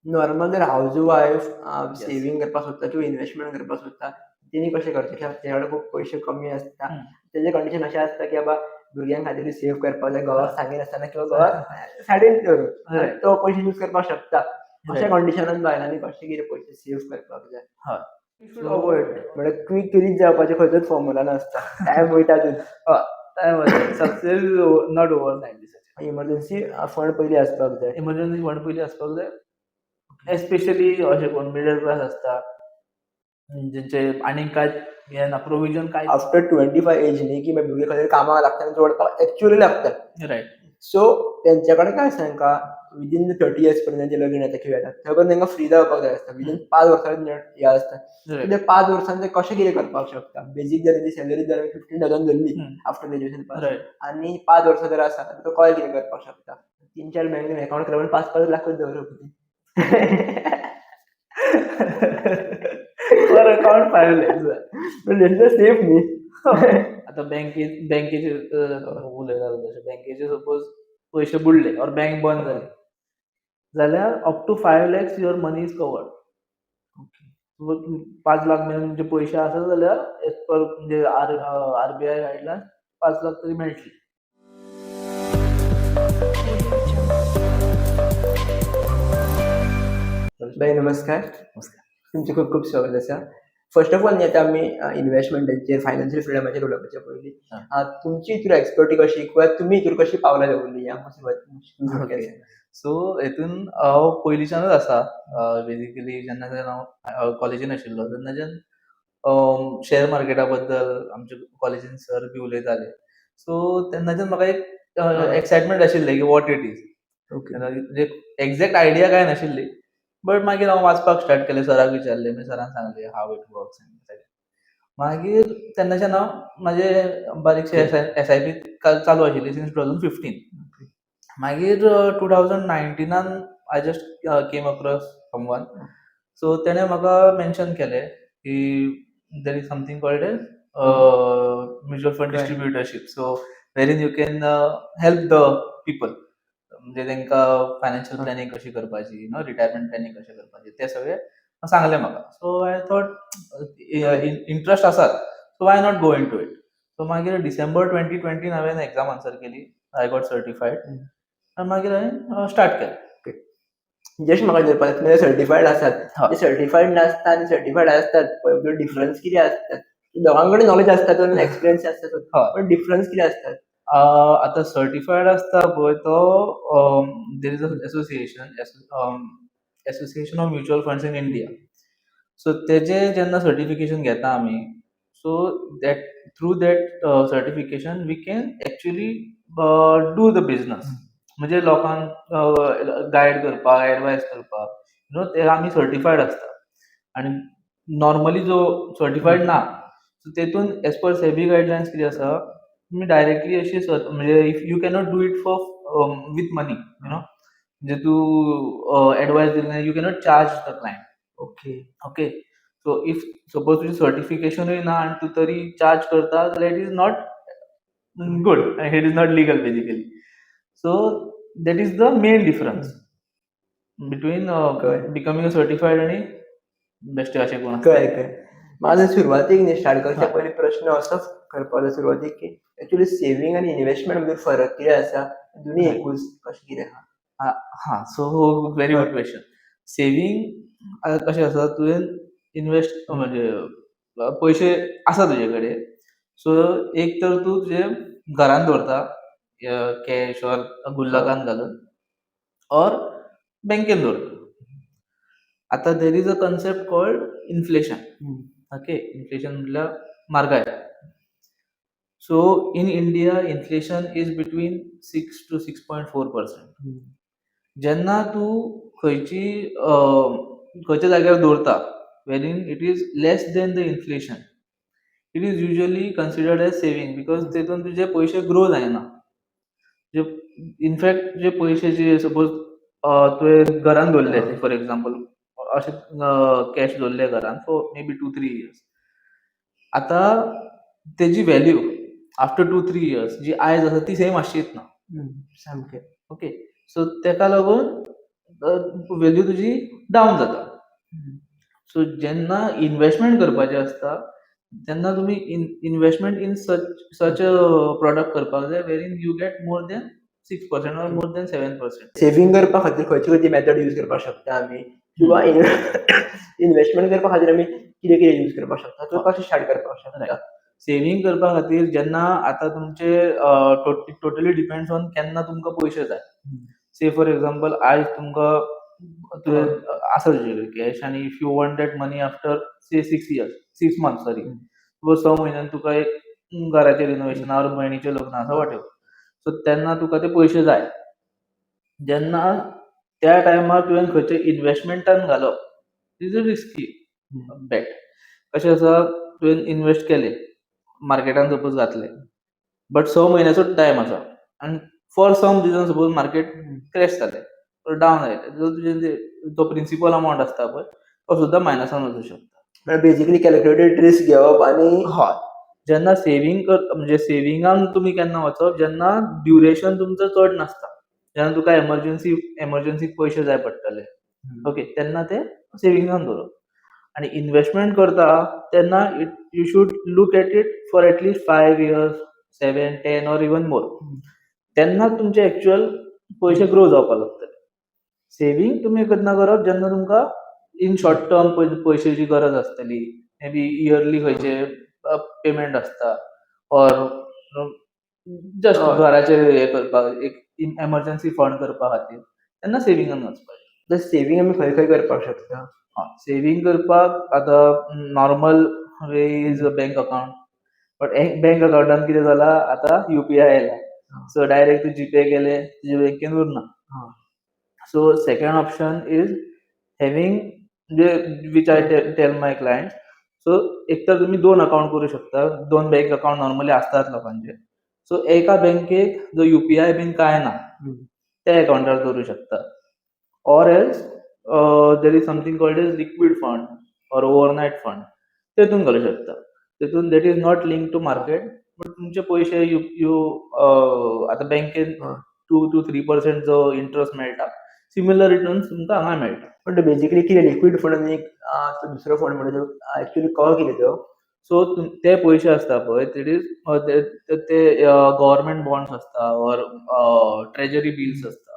Normal जर house wife saving करपाक सोदता किंवा इन्व्हेस्टमेंट करपाक सोदता, तेणी कशें करचें? कित्याक तेच्या कडेन खूब पयशे कमी आसता. तेजें कंडिशन अशें आसता की बाबा, भुरग्यां खातीर सेव्ह करपाक जाय, घोवाक सांगिनासतना किंवा घोवाक सायडीन दवरून तो पयशे यूज करपाक शकता. अशा कंडिशनान बायलांनी कशें कितें पयशे सेव्ह करपाक जाय? अवॉयड म्हळ्यार क्विक रिच जावपाचें खंयचोच फॉर्मुला नासता, टायम वयता. सक्सेस not overnight दिसता. इमर्जन्सी फंड पयलीं आसपाक जाय. इमर्जन्सी फंड पयलीं आसपाक जाय, एस्पेशली अशें कोण मिडल क्लास आसता, जेंचे आनीक कांय हें ना, प्रोविजन काय. आफ्टर 25 एज न्ही, की मागीर भुरगे खंय कामाक लागता आनी जोडपाक एक्चुअली लागता. सो तेंच्या कडेन काय आसा, तांकां विदीन 30 इयर्स पर्यंत तेंचें लग्न जाता किंवा येता, थंय पर्यंत तांकां फ्री जावपाक जाय आसता. विदीन 5 वर्सां हें आसता. ते 5 वर्सांत ते कशें कितें करपाक शकता? बेजीक जर तेंची सॅलरी जर 15,000 धरली आफ्टर ग्रॅज्युएशन पास आनी 5 वर्सां जर आसा, तो कशें कितें करपाक शकता? तीन चार बँकेन अकाउंट करप, 5-5 लाखूच दवरप. पर अकाउंट 5 लॅक्स. सेफ न्ही? आता बँकेचे उलयता तशें, बँकेचे सपोज पयशे बुडले ऑर बँक बंद जाली जाल्यार up to 5 lakhs your money is covered. 5 lakh मेरेन तुमचे पयशे आसा जाल्यार एज पर म्हणजे आरबीआय गायडलायन्स 5 लाख तरी मेळटली. बाई, नमस्कार. नमस्कार. तुमचें खूब खूब स्वागत आसा. फर्स्ट ऑफ ऑल न्ही, आतां आमी इन्व्हेस्टमेंटाचेर, फायनान्शियल फ्रिडमाचेर उलोवपाचे पयलीं तुमची हितून एक्सपर्टी कशी किंवा तुमी हितून कशी पावलां दवरली, हें आमकां सुरवात. सो हेतून हांव पयलींच्यानूच आसा. बेजिकली जेन्ना जेन्ना हांव कॉलेजीन आशिल्लो तेन्नाच्यान शेअर मार्केटा बद्दल आमच्या कॉलेजीन सर बी उलयताले. सो तेन्नाच्यान म्हाका एक एक्सायटमेंट आशिल्लें की what it is. म्हणजे एक्झॅक्ट आयडिया कांय नाशिल्ली, बट मागीर हांव वाचपाक स्टार्ट केलें, सराक विचारलें, मागीर सरान सांगलें हाव it works. मागीर तेन्नाच्यान हांव म्हाजे बारीकशे एसआयपी चालू आशिल्ली सिन्स 2015. मागीर 2019नान I just came across someone, so तेणें म्हाका मेन्शन केलें की there is something called as mutual fund distributorship, so wherein you can help the people, म्हणजे तांकां फायनान्शियल प्लॅनिंग कशी करपाची, नो, रिटायरमेंट प्लॅनिंग कशें करपाचें, तें सगळें सांगलें म्हाका. सो I thought interest आसात, so why not go into it? So मागीर डिसेंबर 2020 हांवें एग्जाम आन्सर केली, I got certified आनी मागीर हांवें स्टार्ट केलें. जस्ट म्हाका विचारपाक, तुमी सर्टिफायड आसात. हय. ते सर्टिफायड नासता आनी सर्टिफायड आसतात, पळय, डिफरन्स कितें आसतात? दोगां कडेन नॉलेज आसता, एक्सपिरियन्स आसता, पण डिफरन्स कितें आसतात? आतां सर्टिफायड आसता पळय तो, there is a association of mutual funds in India. So तेजे जेन्ना सर्टिफिकेशन घेता आमी, so that through that certification we can actually do the business, म्हणजे लोकांक गायड करपाक, एडवायस करपाक, you know, ते आमी सर्टिफायड आसता. आनी नॉर्मली जो सर्टिफायड ना, सो तेतून एज पर सेबी गायडलायन्स कितें आसा, तुमी डायरेक्टली अशी म्हणजे if you cannot do it for with money, म्हणजे तूं एडवायस दिले, you cannot charge the client. Okay, so if suppose तुजें सर्टिफिकेशनूय ना आनी तूं तरी चार्ज करता जाल्यार it is not good, it is not legal basically. So that is the main difference between कळ्ळें. बिकमींग अ सर्टिफायड आनी बेश्टे अशें कोण. कळ्ळें कळ्ळें. म्हाका सुरवातीक न्ही, स्टार्ट करच्या पयलीं प्रश्न असो करपाक जाय सुरवातीक की एक्चुअली सेव्हिंग आनी इन्व्हेस्टमेंट भितर फरक कितें आसा? दोन्ही एकूच कशें कितें आहा? हा, so very good question. Saving कशें आसा, तुवें इन्वेस्ट म्हणजे पयशे आसा तुजे कडेन, सो एक तर तूं तुजे घरान दवरता कॅश ऑर गुल्लकान घालून ऑर बँकेन दवरता. आतां there is a concept called inflation. Okay, inflation म्हटल्यार म्हारगाय. So in India inflation is between 6 to 6.4%. जेन्ना तूं खंयची खंयच्या जाग्यार दवरता wherein it is less than the inflation, it is usually considered as saving, because तेतून तुजे पयशे ग्रो जायना. इनफॅक्ट जे पयशे जे सपोज तुवें घरान दवरले, फॉर एक्झाम्पल अशें कॅश दवरले घरान for maybe 2-3 years, आतां तेजी व्हॅल्यू आफ्टर 2-3 इयर्स जी आयज आसा ती सेम आसचीच ना. सामकें. ओके, सो तेका लागून व्हॅल्यू तुजी डावन जाता. सो जेन्ना इन्वेस्टमेंट करपाचें आसता तेन्ना तुमी investment in such a product करपाक जाय wherein you get more than 6% or more than 7%. Saving करपा खातीर खंयची खंयची मेथड यूज करपाक शकता आमी, किंवा इन्वेस्टमेंट करपा खातीर आमी कितें कितें यूज करपाक शकता, तो कशें स्टार्ट करपाक शकता? सेवींग करपा खातीर जेन्ना आतां तुमचे टोटली डिपेंड्स ऑन केन्ना तुमकां पयशे जाय. से फॉर एग्जाम्पल, आयज तुमकां तुवें आसा तुजे कडेन कॅश आनी if you want that money after, say, 6 years, 6 month, sorry, स म्हयन्यान तुका एक घराचें रिनोवेशन ऑर भयणीचें लग्न आसा, what, सो तेन्ना तुका ते पयशे जाय. जेन्ना त्या टायमार तुवें खंयच्या इन्वेस्टमेंटान घालप is a risky बेट. कशें आसा, तुवें इन्वेस्ट केले मार्केटान सपोज घातले, बट स म्हयन्याचो टायम आसा आनी for some reason suppose market crash जालें, डावन आयलें, जाल्यार तुजें तो प्रिंसिपल अमावंट आसता पळय, तो सुद्दां मायनसान वचूंक शकता. म्हळ्यार बेजिकली कॅल्क्युलेटेड रिस्क घेवप आनी हय, जेन्ना सेवींग कर, म्हणजे सेविंगान तुमी केन्ना वचप, जेन्ना ड्युरेशन तुमचो चड नासता, जेन्ना तुका एमर्जन्सीक पयशे जाय पडटले, ओके, तेन्ना ते सेविंगान दवरप. आनी इन्वेस्टमेंट करता तेन्ना it you should look at it for at least 5 years, 7, 10 or even more. तेन्ना तुमचे एक्चुअल पयशे ग्रो जावपाक लागतले. सेवींग तुमी केन्ना करप? जेन्ना तुमकां इन शॉर्ट टर्म पयशेची गरज आसतली, मे बी इयरली खंयचे पेमेंट आसता ऑर जस्ट घराचे हे करपाक, एक एमर्जन्सी फंड करपा खातीर, तेन्ना सेविंगान वचपाचें. सेवींग आमी खंय खंय करपाक शकता? सेवींग करपाक आतां normal way is a bank account, but bank अकाउंटान कितें जालां, आतां युपीआय आयला, सो डायरेक्ट तूं जीपे केले, तुजे बँकेन उरना. So second option is having, म्हणजे which I tell my client, so एक तर तुमी दोन अकाउंट करूं शकता. दोन बँक अकाउंट नॉर्मली आसतात लोकांचे. सो एका बँकेक जो युपीआय बीन कांय ना, त्या अकाउंटार दवरूं शकता, or else there is something called as liquid fund or overnight fund, तेतून घालूं शकता. तेतून that is not link to market, but तुमचे पयशे you you आतां बँकेन 2 to 3% जो इंट्रस्ट मेळटा, सिमिलर रिटर्न्स तुमकां हांगा मेळटा. पण बेजिकली कितें लिक्वीड फंड आनी एक तो दुसरो फंड म्हणजे एक्चुअली कळ कितें तो? सो ते पयशे आसता पळय, it is ते गव्हर्मेंट बॉन्ड्स आसता ऑर ट्रेजरी बिल्स आसता,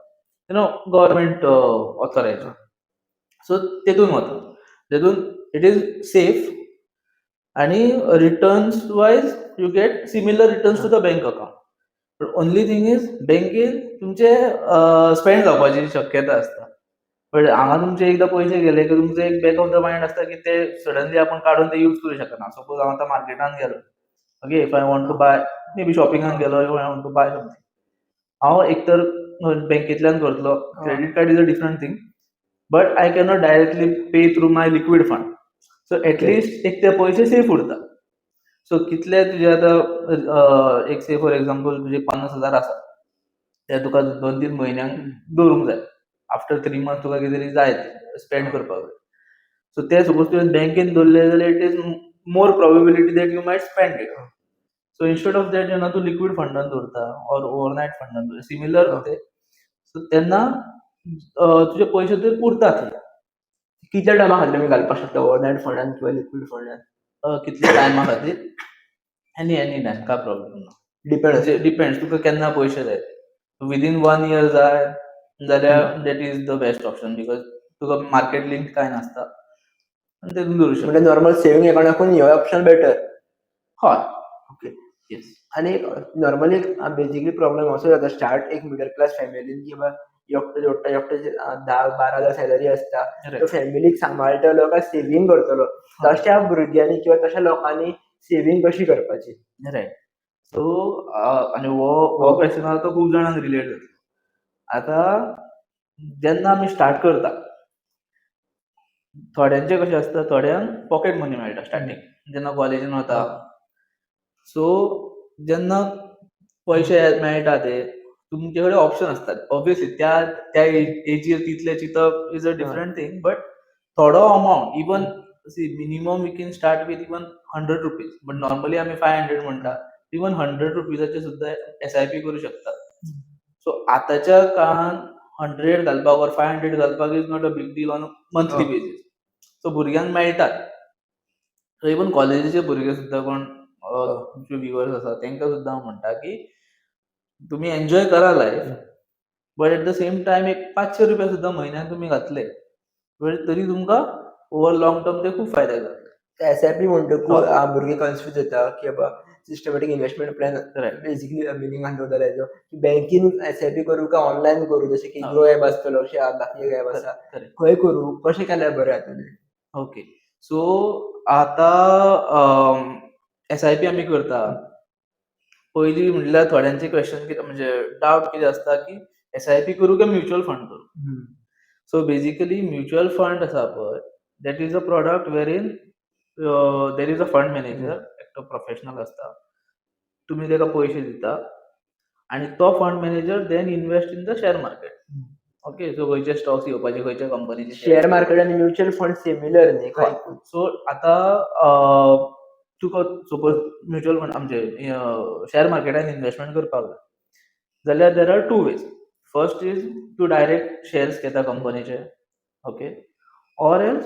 गव्हर्मेंट ऑथरायज, सो तेतून वता. तेतून it is safe आणि returns wise you get similar returns to the bank account, but only thing is बँकेन तुमचे स्पेंड जावपाची शक्यता आसता, बट हांगा तुमचे एकदां पयशे गेले की तुमचे एक बॅक ऑफ the mind आसता की ते सडनली आपण काडून ते यूज करू शकना. सपोज हांव आतां मार्केटान गेलो, okay, if I want to buy, maybe शॉपिंगाक गेलो, if I want to buy something, हांव एक तर बँकेंतल्यान करतलो, credit card is a different thing, but I cannot directly pay through my liquid fund. So at least एक ते पयशे safe उरता. So कितले तुजे आतां एक से फॉर एग्जाम्पल तुजे 50,000 आसा, ते तुका 2-3 म्हयन्यांक दवरूंक जाय. आफ्टर 3 मंथ तुका कितें तरी जाय, स्पेंड करपाक जाय. सो ते सपोज तुवें बँकेन दवरले जाल्यार it is more probability that you might spend it. So instead of that, जेन्ना तूं लिक्वीड फंडान दवरता ऑर ओवरनायट फंडान दवरता, सिमिलर ते, सो तेन्ना तुजे पयशे तर उरतात. कितल्या टायमा खातीर आमी घालपाक शकता ओवरनायट फंडान किंवा लिक्वीड फंडान? कितल्या टायमा खातीर? एनी टायम, काय प्रॉब्लम ना. डिपेंड. म्हणजे डिपेंड्स तुका केन्ना पयशे जाय. विदीन वन इयर जाय जाल्यार that is the best option, because तुका मार्केट लिंक काय नासता आनी तेतून दवरूं शकता. म्हणजे नॉर्मल सेव्हिंग अकाउंटाकून हो ऑप्शन बेटर. हय. ओके. येस. आनी नॉर्मली बेजिकली प्रॉब्लेम असो जाता स्टार्ट एक मिडल क्लास फॅमिलीन किंवा एकटो जोडटा, एकटो 10-12 हजार सॅलरी आसता, तो फॅमिलीक सांबाळटलो काय सेव्हिंग करतलो? तशा भुरग्यांनी किंवा तशा लोकांनी सेव्हिंग कशी करपाची? रायट, सो आनी हो क्वेश्चन आसा तो खूब जाणांक रिलेट जाता. आतां जेन्ना आमी स्टार्ट करता, थोड्यांचें कशें आसता, थोड्यांक पॉकेट मनी मेळटा स्टार्टींग जेन्ना कॉलेजीन वता. सो जेन्ना पयशे मेळटा ते तुमचे कडेन ऑप्शन आसतात. ऑब्वियसली त्या त्या एजीर तितले चिंतप is a different thing, but थोडो amount, even see, minimum we can start with even ₹100, but normally आमी 500 म्हणटा. इवन 100 रुपीजाचे सुद्दां एसआयपी करू शकतात. सो आतांच्या काळान 100 घालपाक ऑर 500 घालपाक is not a big deal on monthly basis. So भुरग्यांक मेळटात. सो इवन कॉलेजीचे भुरगे सुद्दां कोण तुमचे व्युअर्स आसा तांकां सुद्दां हांव म्हणटा की तुमी एन्जॉय करा life, but at the same time एक 500 रुपया सुद्दां म्हयन्याक तुमी घातले तरी तुमकां ओवर लॉंग टर्म ते खूब फायद्याक जातले. एसआयपी म्हणटकूच भुरगे कन्फ्यूज जाता की बाबा, systematic investment plan basically meaning दवरता तेजो की बँकेन एसआयपी करूं काय ऑनलायन करूं, जशें की ग्रो एप आसतलो, अशे बाकी एप आसा, खंय करूं, कशें केल्यार बरें जातलें? ओके, सो आता एसआयपी आमी करता. पयलीं म्हणल्यार थोड्यांचे क्वेश्चन कितें, म्हणजे डावट कितें आसता की एसआयपी करूं काय म्युच्युअल फंड करूं? सो बेजिकली म्युच्युअल फंड आसा पळय, that is a product wherein there is a fund manager, एकटो प्रोफेशनल आसता. तुमी ताका पयशे दिता आनी तो fund manager then invest in the share market. Okay, so खंयचे स्टॉक्स घेवपाचे, खंयच्या कंपनीचे. शेअर मार्केट आणि म्युच्युअल फंड सिमिलर न्ही काय? सो आता तुका सपोज म्युच्युअल फंड, आमचे शेअर मार्केटान इन्व्हेस्टमेंट करपाक जाय जाल्यार there are two ways. First is तूं डायरेक्ट शेयर्स घेता कंपनीचे, ओके, ऑर एल्स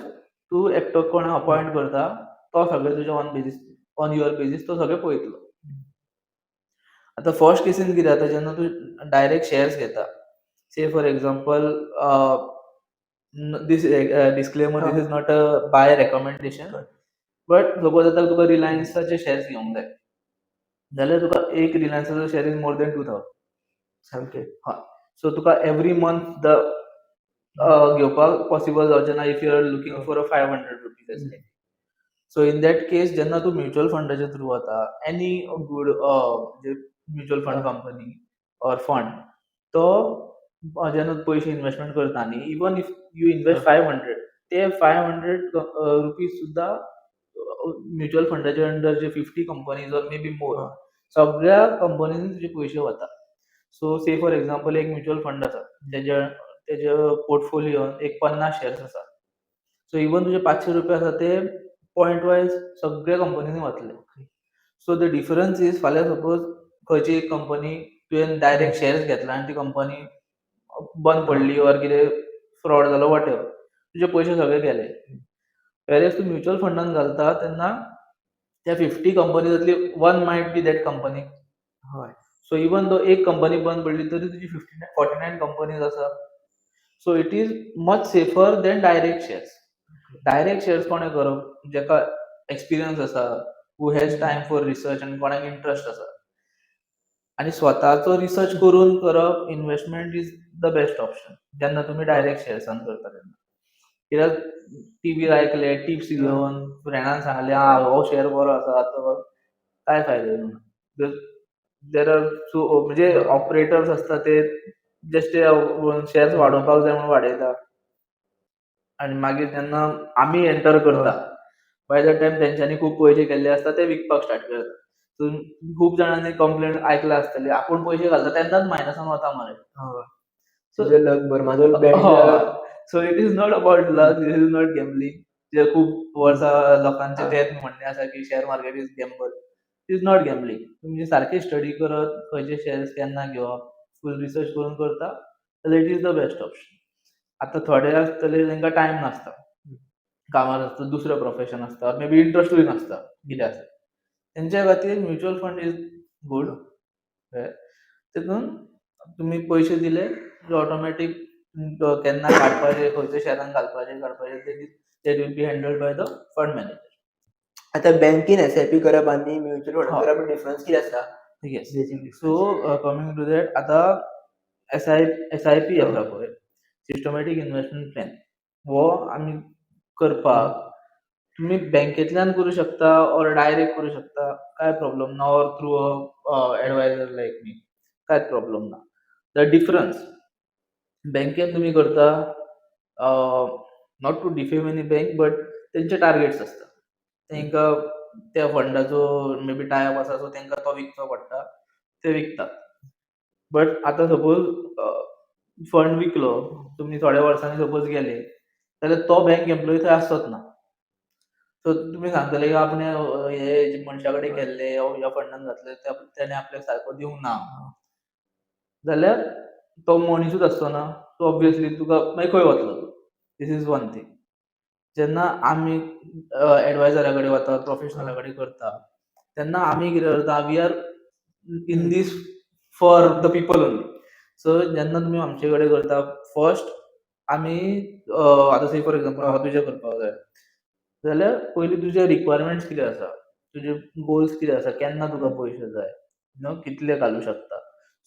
तूं एकटो कोण अपॉयंट करता, तो सगळे तुजे on your basis तो सगळे पळयतलो. आतां फर्स्ट केसीन कितें जाता, जेन्ना तूं डायरेक्ट शेयर्स घेता, say for example, this disclaimer, this is not a buy recommendation, but suppose आतां तुका रिलायन्साचे शेयर्स घेवंक जाय जाल्यार तुका एक रिलायन्साचो share is more than 2000. सामकें. सो तुका एवरी मंथ the घेवपाक पॉसिबल जावचें ना if you are looking for a ₹500. So in that case जेन्ना तूं म्युच्युअल फंडाच्या थ्रू वता, एनी गुड म्हणजे mutual fund company or fund, तो जेन्ना पयशे इन्व्हेस्टमेंट करता न्ही, even if you invest 500, ते ₹500 सुद्दां म्युच्युअल फंडाच्या अंडर जे 50 companies or maybe more, सगळ्या कंपनीनी तुजे पयशे वता. सो से फॉर एग्जाम्पल एक म्युच्युअल फंड आसा, तेजे पोर्टफोलियोन एक 50 शेयर्स आसा. सो इवन तुजे 500 रुपया आसा ते पॉयंट वायज सगळ्या कंपनीनी वतले. सो the difference is, फाल्यां सपोज खंयची एक कंपनी तुवें डायरेक्ट शेयर्स घेतला आनी ती कंपनी बंद पडली ऑर कितें फ्रॉड जालो, what ever, तुजे पयशे सगळे गेले. वेरएज तूं म्युच्युअल फंडान घालता तेन्ना त्या 50 कंपनीजांतली one might be that company. So even though एक कंपनी बंद पडली तरी तुजी 50 49 कंपनीज आसा. So it is much safer than direct shares. Direct shares कोणें करप? जेका एक्सपिरियन्स आसा, who has time for research आनी कोणाक इंट्रस्ट आसा आनी स्वताचो रिसर्च करून करप investment is the best option जेन्ना तुमी डायरेक्ट शेयर्सान करता तेन्ना. कित्याक टिवीर आयकले, टिप्स घेवन फ्रेंडान सांगलें, आं, हो शेअर बरो आसा, तो काय फायदो ना. There are सो म्हणजे ऑपरेटर्स आसता, ते जस्ट शेयर्स वाडोवपाक जाय म्हणून वाडयता आनी मागीर जेन्ना आमी एंटर करता, बाय the time तेंच्यांनी खूब पयशे केल्ले आसता, ते विकपाक स्टार्ट करता. सो खूब जाणांनी कंप्लेन आयकला आसतली, आपूण पयशे घालता तेन्नाच मायनसान वता मरे. तुजें लक बरें, म्हाजो bad luck. So it is not about luck, this is not gambling. जे खूब वर्सां लोकांचे तेच म्हणणें आसा की share market is gamble. Is not gambling. तुमी सारके स्टडी करत, खंयचे शेयर्स केन्ना घेवप, फूल रिसर्च करून करता जाल्यार it is the best option. आतां थोडे आसतले तांकां टायम नासता, कामार आसता, दुसरें प्रोफेशन आसता, मे बी इंट्रस्टूय नासता, कितें आसता, तेंच्या खातीर म्युच्युअल फंड is good. तितून तुमी पयशे दिले, ऑटोमॅटीक केन्ना काडपाचे, खंयच्या शेअरान घालपाचे, काडपाचे, that will be handled by the fund manager. आतां बँकेन एसआयपी करप आनी म्युच्युअल फंड करप डिफरन्स कितें आसा? Yes. Basic. So coming to that, आतां एसआयपी आसा पळय, सिस्टमॅटीक इन्व्हेस्टमेंट प्लॅन, हो आमी करपाक तुमी बँकेंतल्यान करूं शकता ऑर डायरेक्ट करूं शकता, कांय प्रॉब्लम ना, or through a advisor like me, कांयच प्रॉब्लम ना. The difference, बँकेन तुमी करता, not to defame any bank, but तेंचे टार्गेट्स आसता. तांकां त्या फंडाचो मे बी टाय अप आसा, सो तांकां तो विकचो पडटा, ते विकतात. बट आतां सपोज फंड विकलो तुमी, थोड्या वर्सांनी सपोज गेले जाल्यार तो बँक एम्प्लॉई थंय आसचोच ना. सो तुमी सांगतले की आपणे हे मनशा कडेन केल्ले, ह्या फंडान घातले, तेणे आपल्याक सारको दिवंक ना, जाल्यार तो मनिसूच आसचो ना. सो ऑब्वियसली तुका मागीर खंय वतलो तूं? This is one thing. जेन्ना आमी एडवायजरा कडेन वता, प्रोफेशनला कडेन करता, तेन्ना आमी कितें करता, we are in this for the people only. So जेन्ना तुमी आमचे कडेन करता, फर्स्ट आमी, आतां से फॉर एग्जाम्पल, म्हाका तुजें करपाक जाय जाल्यार पयलीं तुजे रिक्वायरमेंट्स कितें आसा, तुजे गोल्स कितें आसा, केन्ना तुका पयशे जाय, न्हू, कितले घालूं शकता,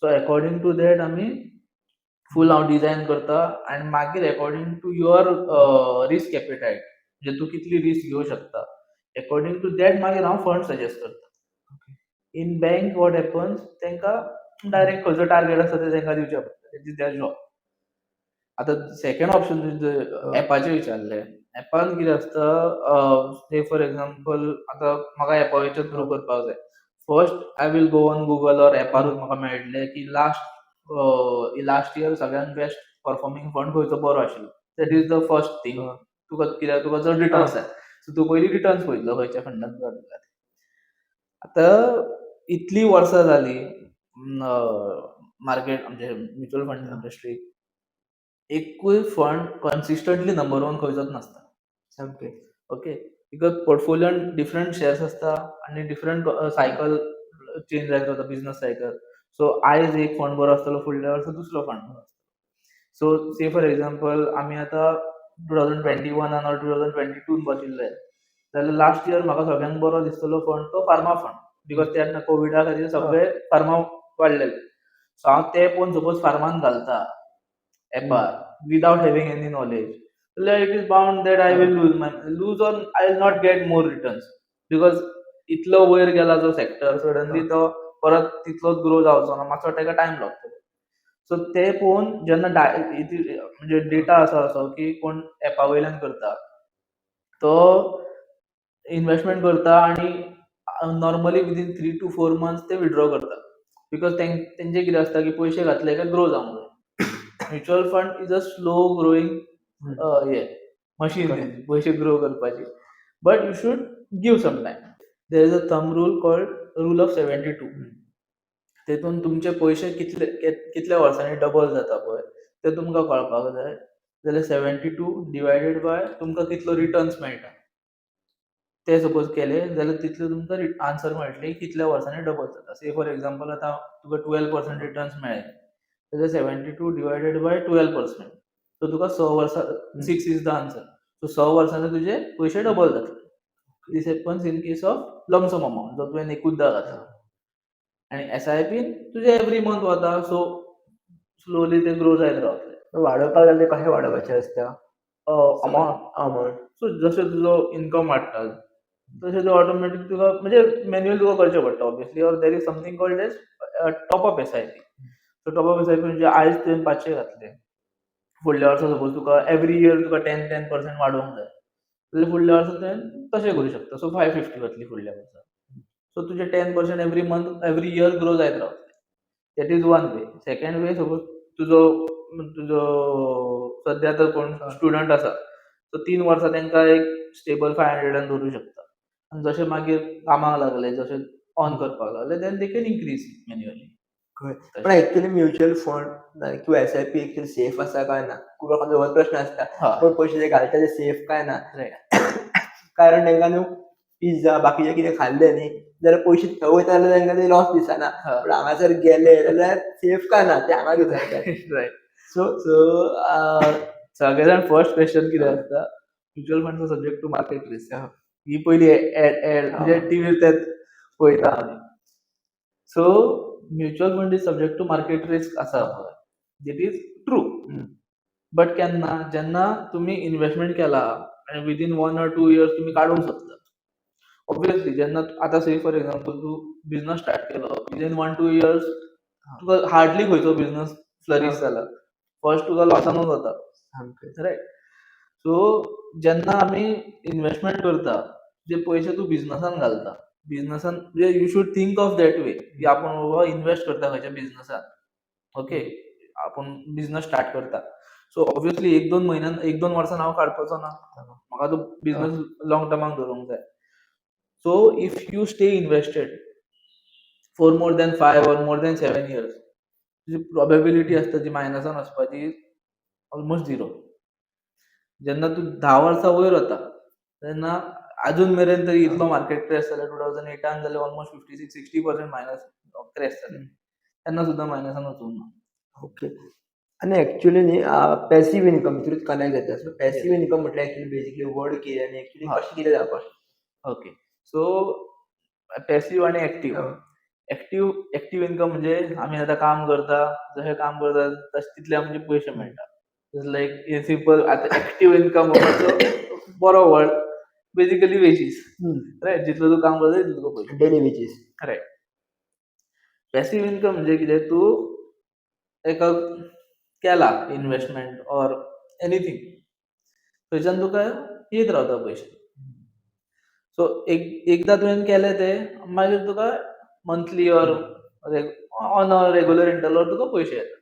सो एकॉर्डींग टू that आमी फूल हांव डिजायन करता आनी मागीर according to your risk appetite, म्हणजे तूं कितली रिस्क घेवं शकता, एकॉर्डींग टू that मागीर हांव फंड सजेस्ट करता. In bank what happens, तांकां डायरेक्ट खंयचो टार्गेट आसा ते तांकां दिवचें पडटा. That is their job. आतां सेकंड ऑप्शन एपाचें विचारलें. एपान कितें आसता, से फॉर एग्जाम्पल, आतां म्हाका एपा वयच्यान थ्रू करपाक जाय. First I will go on Google or एपारूच म्हाका मेळटलें की लास्ट लास्ट इयर सगळ्यात बेस्ट परफॉर्मिंग फंड खंयचो बरो आशिल्लो. That is the first thing. तुका कित्याक तुका चड रिटर्न्स जाय, सो तूं पयलीं रिटर्न्स पळयतलो खंयच्या फंडान तुका जाय. आतां इतलीं वर्सां जालीं मार्केट, आमचे म्युच्युअल फंड इंडस्ट्रीक, एकूय फंड कन्सिस्टंटली नंबर वन खंयचोच नासता. सामकें. ओके, because पोर्टफोलियोन डिफरंट शेयर्स आसता आनी डिफरंट सायकल चेंज जायत रावता, बिजनस सायकल. सो आयज एक फंड बरो आसतलो, फुडल्या वर्सा दुसरो फंड बरो आसतलो. सो से फॉर एग्जाम्पल, आमी आतां 2021 or 2022 बशिल्ले जाल्यार लास्ट इयर म्हाका सगळ्यांत बरो दिसतलो फंड तो फार्मा फंड, because तेन्ना कोविडा खातीर सगळे फार्मा वाडलेले. सो हांव ते पळोवन सपोज फार्मान घालता एपार विदाउट हेविंग एनी नॉलेज जाल्यार it is bound that I will lose my lose or I will not get more returns, because इतलो वयर गेला जो सेक्टर, सडनली तो परत तितलोच ग्रो जावचो ना, मातसो ताका टायम लागतलो. सो ते पळोवन जेन्ना म्हणजे डेटा आसा असो की कोण एपा वयल्यान करता तो इन्वेस्टमेंट करता आनी normally within 3 to 4 months ते विथड्रॉ करता, because तेंचे कितें आसता की पयशे घातले काय ग्रो जावंक जाय. Mutual fund is a slow growing हे मशीन, पयशे ग्रो करपाची, but you should give some time. There is a thumb rule called rule of 72. तेतून तुमचे पयशे कितले कितल्या वर्सांनी डबल जाता पळय ते तुमकां कळपाक जाय जाल्यार 72 डिवायडेड बाय तुमकां कितलो रिटर्न्स मेळटा ते सपोज केले जाल्यार तितले तुमकां आन्सर मेळटले कितल्या वर्सांनी डबल जाता. से फॉर एग्जाम्पल, आतां तुका 12% रिटर्न्स मेळ्ळे जाल्यार 72 divided by 12%, so तुका 6 वर्सां, 6 is the answer. So 6 वर्सांनी तुजे पयशे डबल जातले. This happens in case of lump sum amount, जो तुवें एकूचदा घातला. आनी एस I पीन तुजें एवरी मंथ वता, सो स्लोली ते ग्रो जायत रावतले. वाडोवपाक जाल्यार कशें वाडोवपाचें आसता? अमाउंट? अमाउंट. सो जशें तुजो इन्कम वाडटा तशें तुका ऑटोमॅटीक तुका, म्हणजे मॅन्युअल तुका करचें पडटा obviously, or there is something called as top up SIP. So top up SIP म्हणजे आयज तुवें 500 घातले, फुडल्या वर्सा सपोज तुका एवरी इयर तुका 10-10% वाडोवंक जाय जाल्यार फुडल्या वर्सा तुवें तशें करूं शकता. सो 550 वतली फुडल्या वर्सा. सो तुजें 10% every month, every year grow जायत रावतलें. That is one way. Second way, suppose तुजो सद्या आतां कोण स्टुडंट आसा, सो 3 वर्सां तांकां एक स्टेबल 500 दवरूं शकता आनी जशें मागीर कामाक लागले, जशें ऑन करपाक लागले, then they can increase manually. पण एक्चुअली म्युच्युअल फंड किंवा एसआयपी एक्चुअली सेफ आसा काय ना? खूब लोकांचो हो प्रश्न आसता. कोण पयशे जे घालता ते सेफ काय ना? कारण तांकां न्हू पिझ्झा बाकीचे कितें खाल्ले न्ही जाल्यार पयशे थंय वयता जाल्यार तांकां ते लॉस दिसना, पूण हांगासर गेले जाल्यार सेफ काय ना ते हांगा विचारतात. सो सो सगळे जाण फर्स्ट क्वेश्चन कितें आसता, mutual fund subject to market risk. ही पयली एड म्हणजे टिवीर तेच पळयता आमी. So mutual fund is subject to market risk आसा पळय, it is true, but केन्ना? जेन्ना तुमी इन्वेस्टमेंट केला आनी within 1 or 2 years तुमी काडूंक शकता. ऑब्वियसली जेन्ना आतां से फॉर एक्झाम्पल, तूं बिजनस स्टार्ट केलो, विदीन 1-2 इयर्स तुका हार्डली खंयचो बिजनस फ्लरीश जाला. फर्स्ट तुका लॉसानूच वता. रायट. सो जेन्ना आमी इन्वेस्टमेंट करता, जे पयशे तूं बिजनसान घालता, बिजनसान म्हणजे you should think of that way की आपूण बाबा इन्वेस्ट करता खंयच्या बिजनसान. ओके, आपूण बिजनस स्टार्ट करता, सो ऑब्वियसली एक दोन म्हयन्यान, एक दोन वर्सान हांव काडपाचो ना. म्हाका तो बिजनस लॉंग टर्माक दवरूंक जाय. So if you stay invested for more than 5 or more than 7 years, तुजी प्रोबेबिलिटी आसता जी मायनसान वचपाची. Almost zero. जेन्ना तूं 10 वर्सां वयर वता तेन्ना अजून मेरेन तरी इतलो मार्केट क्रॅश जाले, 2008आन जाले, almost 56-60% minus crash जाले, तेन्ना सुद्दां मायनसान वचूंक ना. ओके, आनी एक्चुअली न्ही, पॅसिव इन्कम हितूनच कनेक्ट जाता. सो पॅसिव इन्कम म्हटल्यार एक्चुअली बेसिकली वर्ड कितें आनी एक्चुअली कशें कितें जावपाक शकता? ओके, सो पॅसिव आनी एक्टीव. एक्टीव इन्कम म्हणजे आमी आतां काम करता, जशें काम करता तशें तितले आमचे पयशे मेळटा. लायक सिंपल, आतां एक्टीव इन्कम बरो वर्ड, बेसिकली वेजीस, रायट? जितलो तूं काम करता तितले तुका पयशे. Daily wages. Right. Passive income म्हणजे कितें? तूं एका केला इन्वेस्टमेंट ऑर एनीथिंग, थंयच्यान तुका येत रावता पयशे. सो एक एकदां तुवें केलें तें, मागीर तुका monthly or on a regular interval तुका पयशे येता.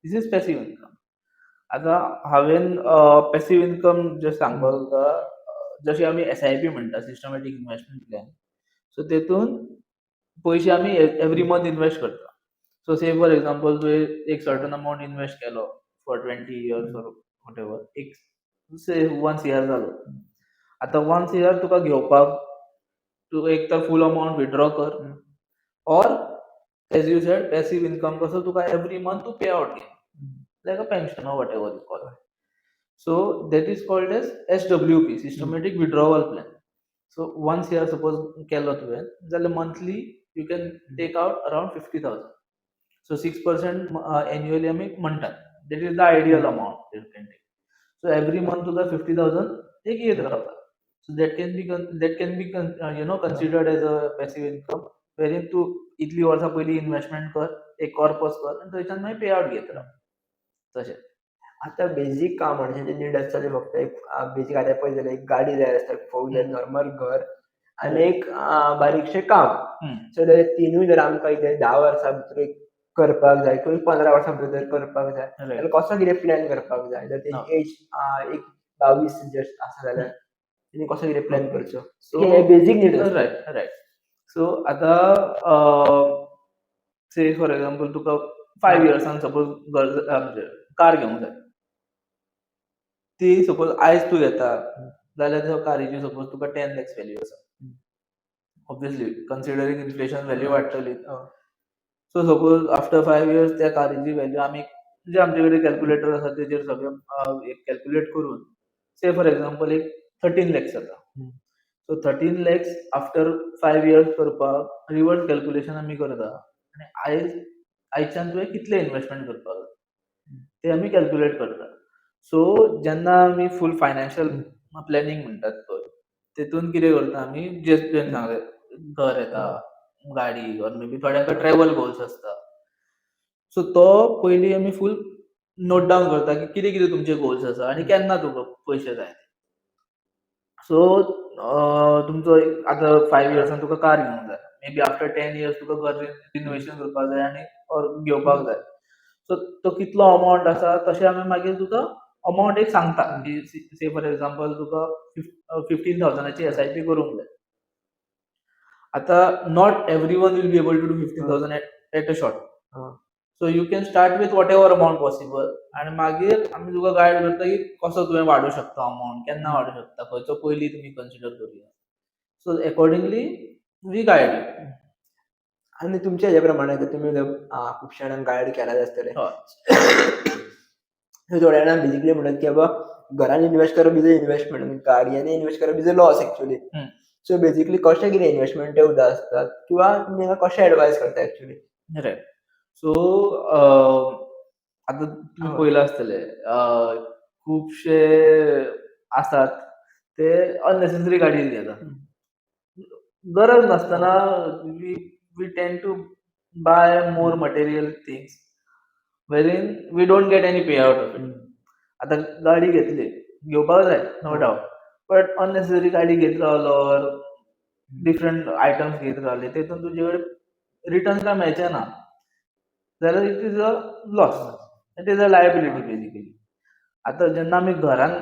This is passive income. आतां हांवें पॅसिव इन्कम जे सांगपाक तुका, जशें आमी एसआयपी म्हणटा, सिस्टमॅटीक इन्वेस्टमेंट प्लॅन, सो तेतून पयशे आमी एवरी मंथ इन्वेस्ट करता. सो से फॉर एग्जाम्पल, तुवें एक सर्टन अमाउंट इन्वेस्ट केलो for 20 years or whatever, एक से 1 सीआर जालो. आतां 1 सीआर तुका घेवपाक तूं एक तर फूल अमाउंट विथड्रॉ कर or, as you said, passive income कसो तुका एवरी मंथ तूं पे आवट घे, like a pension or whatever you call. So that is called as SWP, systematic withdrawal plan. So 1 CR suppose केलो तुवें जाल्यार monthly you can take out around 50,000. So 6% annually आमी म्हणटात, that is the ideal amount you can take. So every month तुका 50,000 एक येत रावता. So that can be considered as a passive income, wherein तूं इतली वर्सां पयलीं इन्वेस्टमेंट कर, एक कॉर्पस कर आनी थंयच्यान मागीर पे आवट घेत राव तशें. आतां बेजीक काम मनशाचे नीड आसता ते फक्त एक बेजीक, आतां पळय जाल्यार एक गाडी जाय आसता, फोन जाय, नॉर्मल घर आनी एक बारीकशें काम. सो ते तिनूय जर आमकां कितें 10 वर्सां भितर एक करपाक जाय किंवा 15 वर्सां भितर जर करपाक जाय जाल्यार कसो कितें प्लॅन करपाक जाय? जर तेजी एज एक 22 जस्ट आसा जाल्यार तेणी कसो कितें प्लॅन करचो? सो हे बेजीक नीड आसता. रायट, सो आतां से फॉर एग्जाम्पल, तुका 5 इयर्सान सपोज गरज म्हणजे कार घेवंक जाय. ती सपोज आयज तूं घेता जाल्यार त्या कारीची सपोज तुका 10 लॅक्स व्हॅल्यू आसा. ऑब्वियसली कन्सिडरींग इन्फ्लेशन, व्हॅल्यू वाडटली. So suppose after 5 years त्या कारीची व्हॅल्यू आमी जे आमचे कडेन कॅल्क्युलेटर आसा तेजेर सगळें एक कॅल्क्युलेट करून, से फॉर एग्जाम्पल, एक 13 लॅक्स जाता. So 13 lakhs after 5 years करपाक रिवर्स कॅल्क्युलेशन आमी करता आनी आयज आयच्यान तुवें कितले इन्वेस्टमेंट करपाक जाय ते आमी कॅल्क्युलेट करता. सो जेन्ना आमी फूल फायनान्शियल प्लॅनिंग म्हणटात पळय, तेतून कितें करता आमी, जे तुवें सांगलें, घर येता, गाडी ऑर मे बी थोड्यांक ट्रॅवल गोल्स आसता. सो तो पयलीं आमी फूल नोट डावन करता की कितें कितें तुमचे गोल्स आसा आनी केन्ना तुका पयशे जाय. सो तुमचो आतां 5 इयर्सान तुका कार घेवंक जाय, मे बी आफ्टर 10 इयर्स तुका घर रिनोवेशन करपाक जाय आनी ऑर घेवपाक जाय. सो तो कितलो अमाउंट आसा, तशें आमी मागीर तुका अमाउंट एक सांगता की से फॉर एग्जाम्पल, तुका 15,000ची एसआयपी करूंक जाय. आतां not everyone will be able to do 15,000 at a shot. So you can start with whatever amount possible आनी मागीर आमी तुका गायड करता की कसो तुवें वाडोवंक शकता अमाउंट, केन्ना वाडोवंक शकता, खंयचो पयलीं तुमी कन्सिडर करुया. So accordingly we guide. आनी तुमच्या हेज्या प्रमाणे आतां तुमी खुबश्या जाणांक गायड केला आसतलें. हय. थोड्या जाणांक बेजिकली म्हणटात की बाबा, घरान इन्वेस्ट करप is a investment, गाडयांनी इन्वेस्ट करप is a loss actually. So basically कशें कितें इन्वेस्टमेंट ते उदक आसतात किंवा तुमी तांकां कशें एडवायज करता एक्चुअली? रायट, सो आतां तुमी पळयलां आसतलें, खुबशे आसात ते अननेसेसरी गाडी घेतात गरज नासतना. We tend to buy more material things wherein we don't get any pay out of it. आतां गाडी घेतली, घेवपाक जाय, नो डावट, बट अननेसेसरी गाडी घेत रावलो ऑर डिफरंट आयटम्स घेत रावले, तेतून तुजे कडेन रिटर्न काय मेळचें ना जाल्यार it is a loss, it is a liability basically. आतां जेन्ना आमी घरान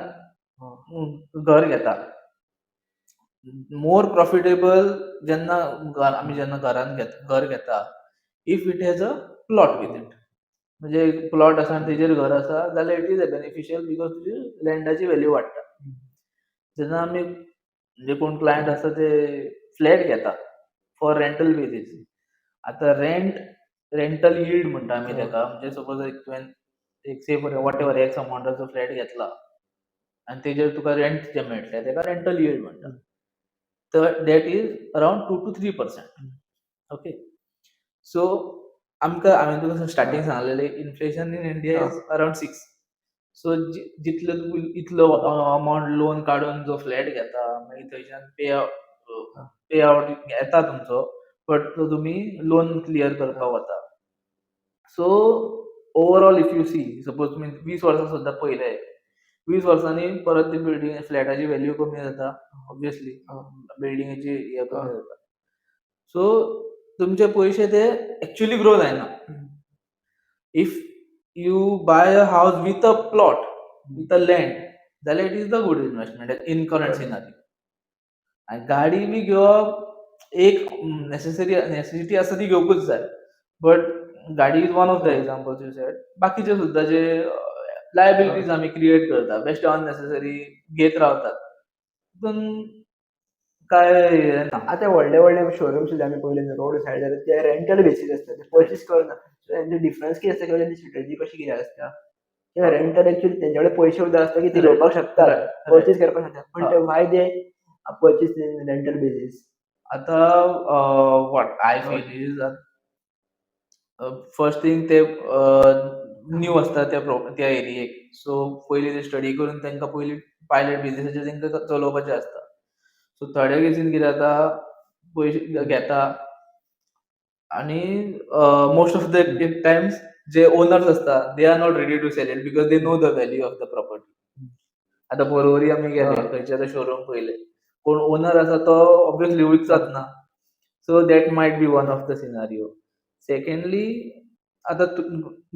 घर घेता, मोर प्रॉफिटेबल जेन्ना घर आमी जेन्ना घरान घेता, घर घेता, if it has a plot with it. म्हणजे एक प्लॉट आसा आनी तेजेर घर आसा जाल्यार it is a beneficial because तुजी लँडाची व्हॅल्यू वाडटा. जेन्ना आमी म्हणजे कोण क्लायंट आसा ते फ्लॅट घेता फॉर रेंटल बेजीस. आतां रेंटल यील्ड म्हणटा आमी तेका. म्हणजे सपोज एक तुवें एक से what ever x अमाउंटाचो फ्लॅट घेतला आनी तेजेर तुका रेंट जें मेळटलें तेका रेंटल यील्ड म्हणटा. तर that is around 2 to 3%. Okay, so आमकां हांवें तुका स्टार्टींग सांगलेलें, inflation in India is around 6. So जितले तूं इतलो अमाउंट लोन काडून जो फ्लॅट घेता, मागीर थंयच्यान पे आवट येता तुमचो, बट तो तुमी लोन क्लियर करपाक वता. So overall if you see, suppose तुमी 20 वर्सां सुद्दां पळयले, 20 वर्सांनी परत ती बिल्डींग फ्लॅटाची व्हॅल्यू कमी जाता ऑब्वियसली, बिल्डिंगेची हे कमी जाता. सो तुमचे पयशे ते एक्चुअली ग्रो जायना. If you buy a house with a plot, with a land, जाल्यार it is the good investment in current scenario. आनी गाडी बी घेवप एक नेसेसरी नेसेसिटी आसा, ती घेवकूच जाय. बट गाडी is one of the examples you said. बाकीचे सुद्दां जे लायबिलिटीज आमी क्रिएट करता, बेश्टे अननेसेसरी घेत रावतात, तितून काय हें ना. आतां व्हडले व्हडले शोरूम सुद्दां आमी पळयले रोड सायड जाल्यार ते रेंटल बेसीस आसता, ते पर्चेस करना. सो तेंचे डिफरन्स कितें आसता किंवा तेंची स्ट्रेटजी कशी कितें आसता? ते रेंटल एक्चुअली तेंचे कडेन पयशे सुद्दां आसता की ते घेवपाक शकतात, पर्चेस करपाक शकतात, पण ते why they purchase in rental basis? आता what I feel is, first thing, ते न्यू आसता त्या एरियेक. सो पयलीं ते स्टडी करून तांकां पयलीं पायलट बेजिसाचेर तांकां चलोवपाचें आसता. सो थोड्या केसीन कितें जाता, पयशे घेता आनी most of the times J owners आसता, they are not ready to sell it because they know the value of the property. आतां पर्वरी आमी गेले, खंयचे आतां शोरूम पयले, कोण ओनर आसा तो ऑब्वियसली विकचोच ना. So that might be one of the scenario. Secondly, आतां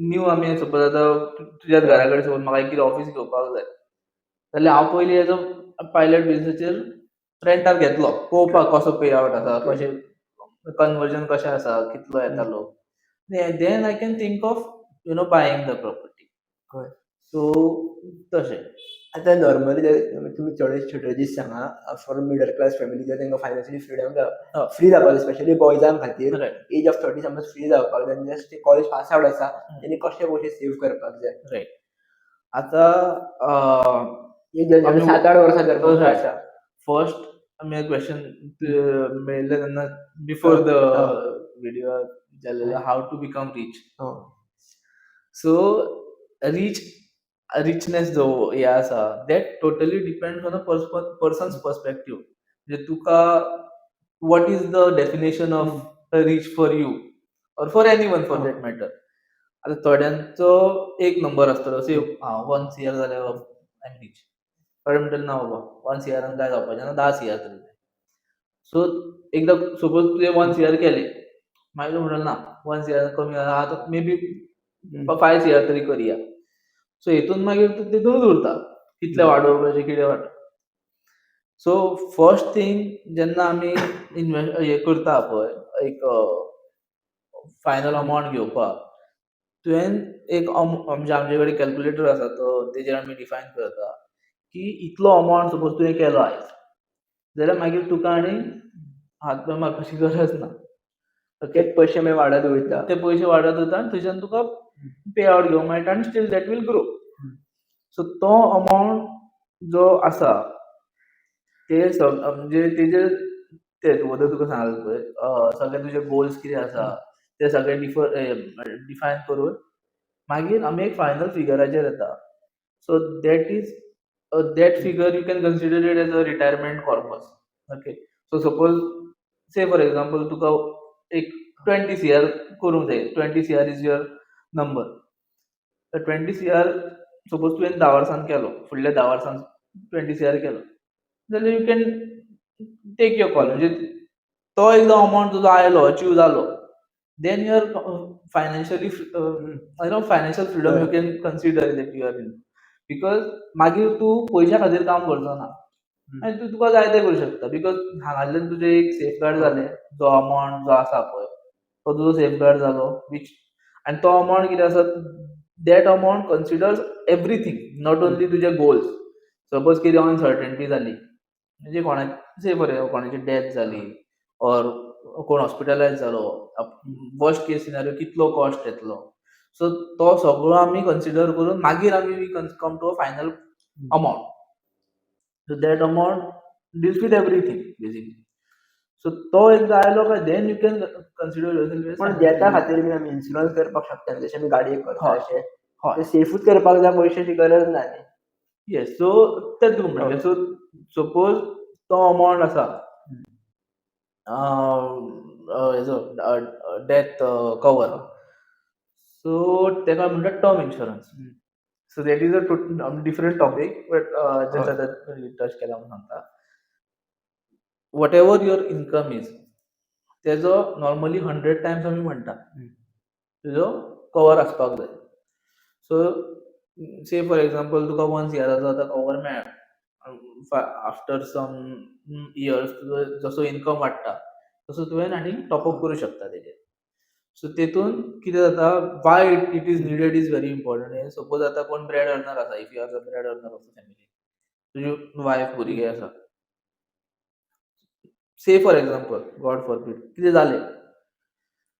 न्यू आमी सपोज आतां तुज्याच घरा कडेन सपोज म्हाका एक कितें ऑफीस घेवपाक जाय जाल्यार हांव पयलीं एज अ पायलट बेजिसाचेर रेंटार घेतलो पळोवपाक कसो पे आवट आसा, कशें कन्वर्जन कशें आसा, कितलो येता लोक, then I can think of buying the property. So तशें. आतां नॉर्मली तुमी थोडे स्ट्रेटजीज सांगा फॉर मिडल क्लास फॅमिली, जर तांकां फायनान्शियली फ्रिडम फ्री जावपाक जाय, स्पेशली बॉयजां खातीर, एज ऑफ 30 समज फ्री जावपाक जाय, जस्ट कॉलेज पास आवट आसा, तेणी कशे पयशे सेव करपाक जाय? रायट, आतां एक 7-8 वर्सां जर आसा. फर्स्ट आमी क्वेश्चन मेळिल्लें तेन्ना before the video विचारलेलें, how to become rich. So rich richness जो हे आसा, that totally depends on a person's perspective. म्हणजे तुका what is the definition of rich for you or for anyone for that matter. आतां थोड्यांचो एक number आसतलो, से one CR जाल्यार I am rich. थोडे म्हणटले, ना बाबा, वन सीआरान काय जावपाचें ना, 10 सीआर तरी जाय. सो एकदां सपोज तुवें वन सीआर केलें, मागीर तूं म्हणटलो, ना, वन सीआर कमी आसा आतां, मे बी 5 सीआर तरी करया. सो हितून मागीर तूं तितूनच उरता, कितले वाडोवपाचे, कितें वाडोवप. सो फर्स्ट थिंग, जेन्ना आमी इनवेस्ट हे करता पळय, एक फायनल अमाउंट घेवपाक तुवें एक म्हणजे आमचे कडेन कॅल्क्युलेटर आसा, तो तेजेर आमी डिफायन करता की इतलो अमाउंट सपोज तुवें केलो आयज जाल्यार मागीर तुका आनी हात पांय मारपाची गरज ना. ते पयशे मागीर वाडत वयता. ते पयशे वाडत वता आनी थंयच्यान तुका पे आवट घेवंक मेळटा आनी still that will grow. So तो अमाउंट जो आसा ते म्हणजे तेजेर ते वदळ तुका सांगलें पळय, सगळे तुजे गोल्स कितें आसा ते सगळे डिफर डिफायन करून मागीर आमी एक फायनल फिगराचेर येता. So that is that figure you can consider it as a retirement corpus. Okay, so suppose, say for example, तुका एक 20 सीआर करूंक जाय, 20 CR is your number. तर 20 सीआर सपोज तुवें 10 वर्सान केलो, फुडल्या 10 वर्सान 20 सीआर केलो जाल्यार you can take your call. म्हणजे तो एकदां अमाउंट तुजो आयलो, अचीव जालो, then you are financially financial freedom you can consider that you are in, because मागीर तूं पयशा खातीर काम करचो ना आनी तूं तुका जाय तें करूं शकता, because हांगासरल्यान तुजें एक सेफगार्ड जालें. जो अमाउंट जो आसा पळय तो तुजो सेफगार्ड जालो, which आनी तो अमावंट कितें आसा, that amount considers everything, not only तुजे गोल्स. सपोज कितें अनसर्टन्टी जाली, म्हणजे कोणाची, से फॉर कोणाची डेथ जाली ऑर कोण हॉस्पिटलायज जालो, वर्स्ट केस सिनारियो कितलो कॉस्ट येतलो, सो तो सगळो आमी कन्सिडर करून मागीर आमी we come to a final amount. So that amount deals with everything basically. So तो एकदा आयलो काय then you can consider yourself. पण डेथा खातीर बी आमी इन्शुरन्स करपाक शकता, जशें आमी गाडयेक करता हय. अशें. हय. ते सेफूच करपाक जाय, पयशाची गरज ना न्ही. येस, सो तेच तुका म्हणलें. सो सपोज तो अमावंट आसा हेजो डेथ कवर, सो तेका म्हणटात term insurance. So that is a different topic, but just आतां टच केला म्हणून सांगता. Whatever your income is, तेजो नॉर्मली 100 टायम्स आमी म्हणटा तुजो कवर आसपाक जाय. सो से फॉर एक्झाम्पल, तुका 1 सीआराचो आतां कवर मेळ्ळा, आफ्टर सम इयर्स तुजो जसो इनकम वाडटा तसो तुवें आनी टॉप अप करूं शकता तेजेर. सो तेतून कितें जाता, why it is needed is very important. Suppose आतां कोण ब्रेड अर्नर आसा, if you are the bread earner of the family, तुजी वायफ, भुरगे आसा, say for example, God forbid, कितें जालें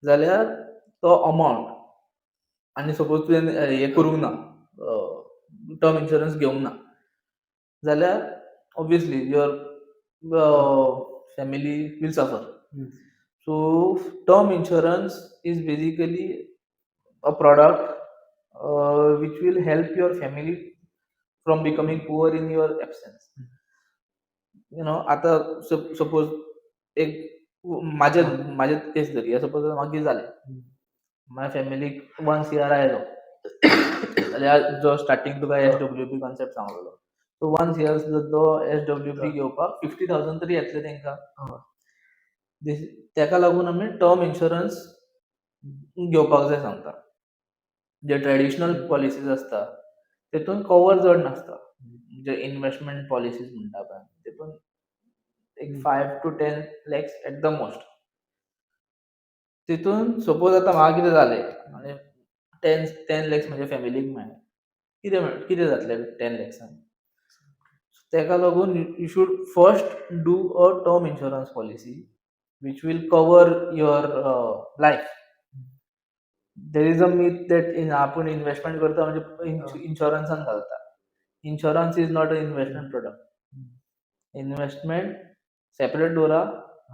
जाल्यार तो अमावंट, आनी सपोज तुवें हें करूंक ना, टर्म इन्शुरन्स घेवंक ना जाल्यार obviously your family will suffer. So term insurance is basically a product which will help your family from becoming poor in your absence. आता सपोज एक माझे केस धरया, सपोज मागीर जालें, माझ्या फॅमिलीक 1 सीआर आयलो जाल्यार, जो स्टार्टींग तुका एसडब्ल्यूपी कॉन्सेप्ट सांगलेलो, सो 1 सीआर तो एसडब्ल्यूपी घेवपाक 50,000 तरी येतले तांकां. तेका लागून आमी टर्म इन्शुरन्स घेवपाक जाय सांगता. जे ट्रेडिशनल पॉलिसीज आसता तेतून कवर चड नासता. जे इन्वेस्टमेंट पॉलिसीज म्हणटा पळय, तेतून एक 5 to 10 lakhs at the most. तितून सपोज आतां म्हाका कितें जालें आनी 10 लॅक्स म्हज्या फॅमिलीक मेळ्ळे, कितें जातलें 10 लॅक्सान? तेका लागून you should first do a term insurance policy which will cover your life. There is a myth that in आपूण इन्वेस्टमेंट करता म्हणजे इन्शुरन्सान घालता. Insurance is not a investment product. Investment separate दवरा,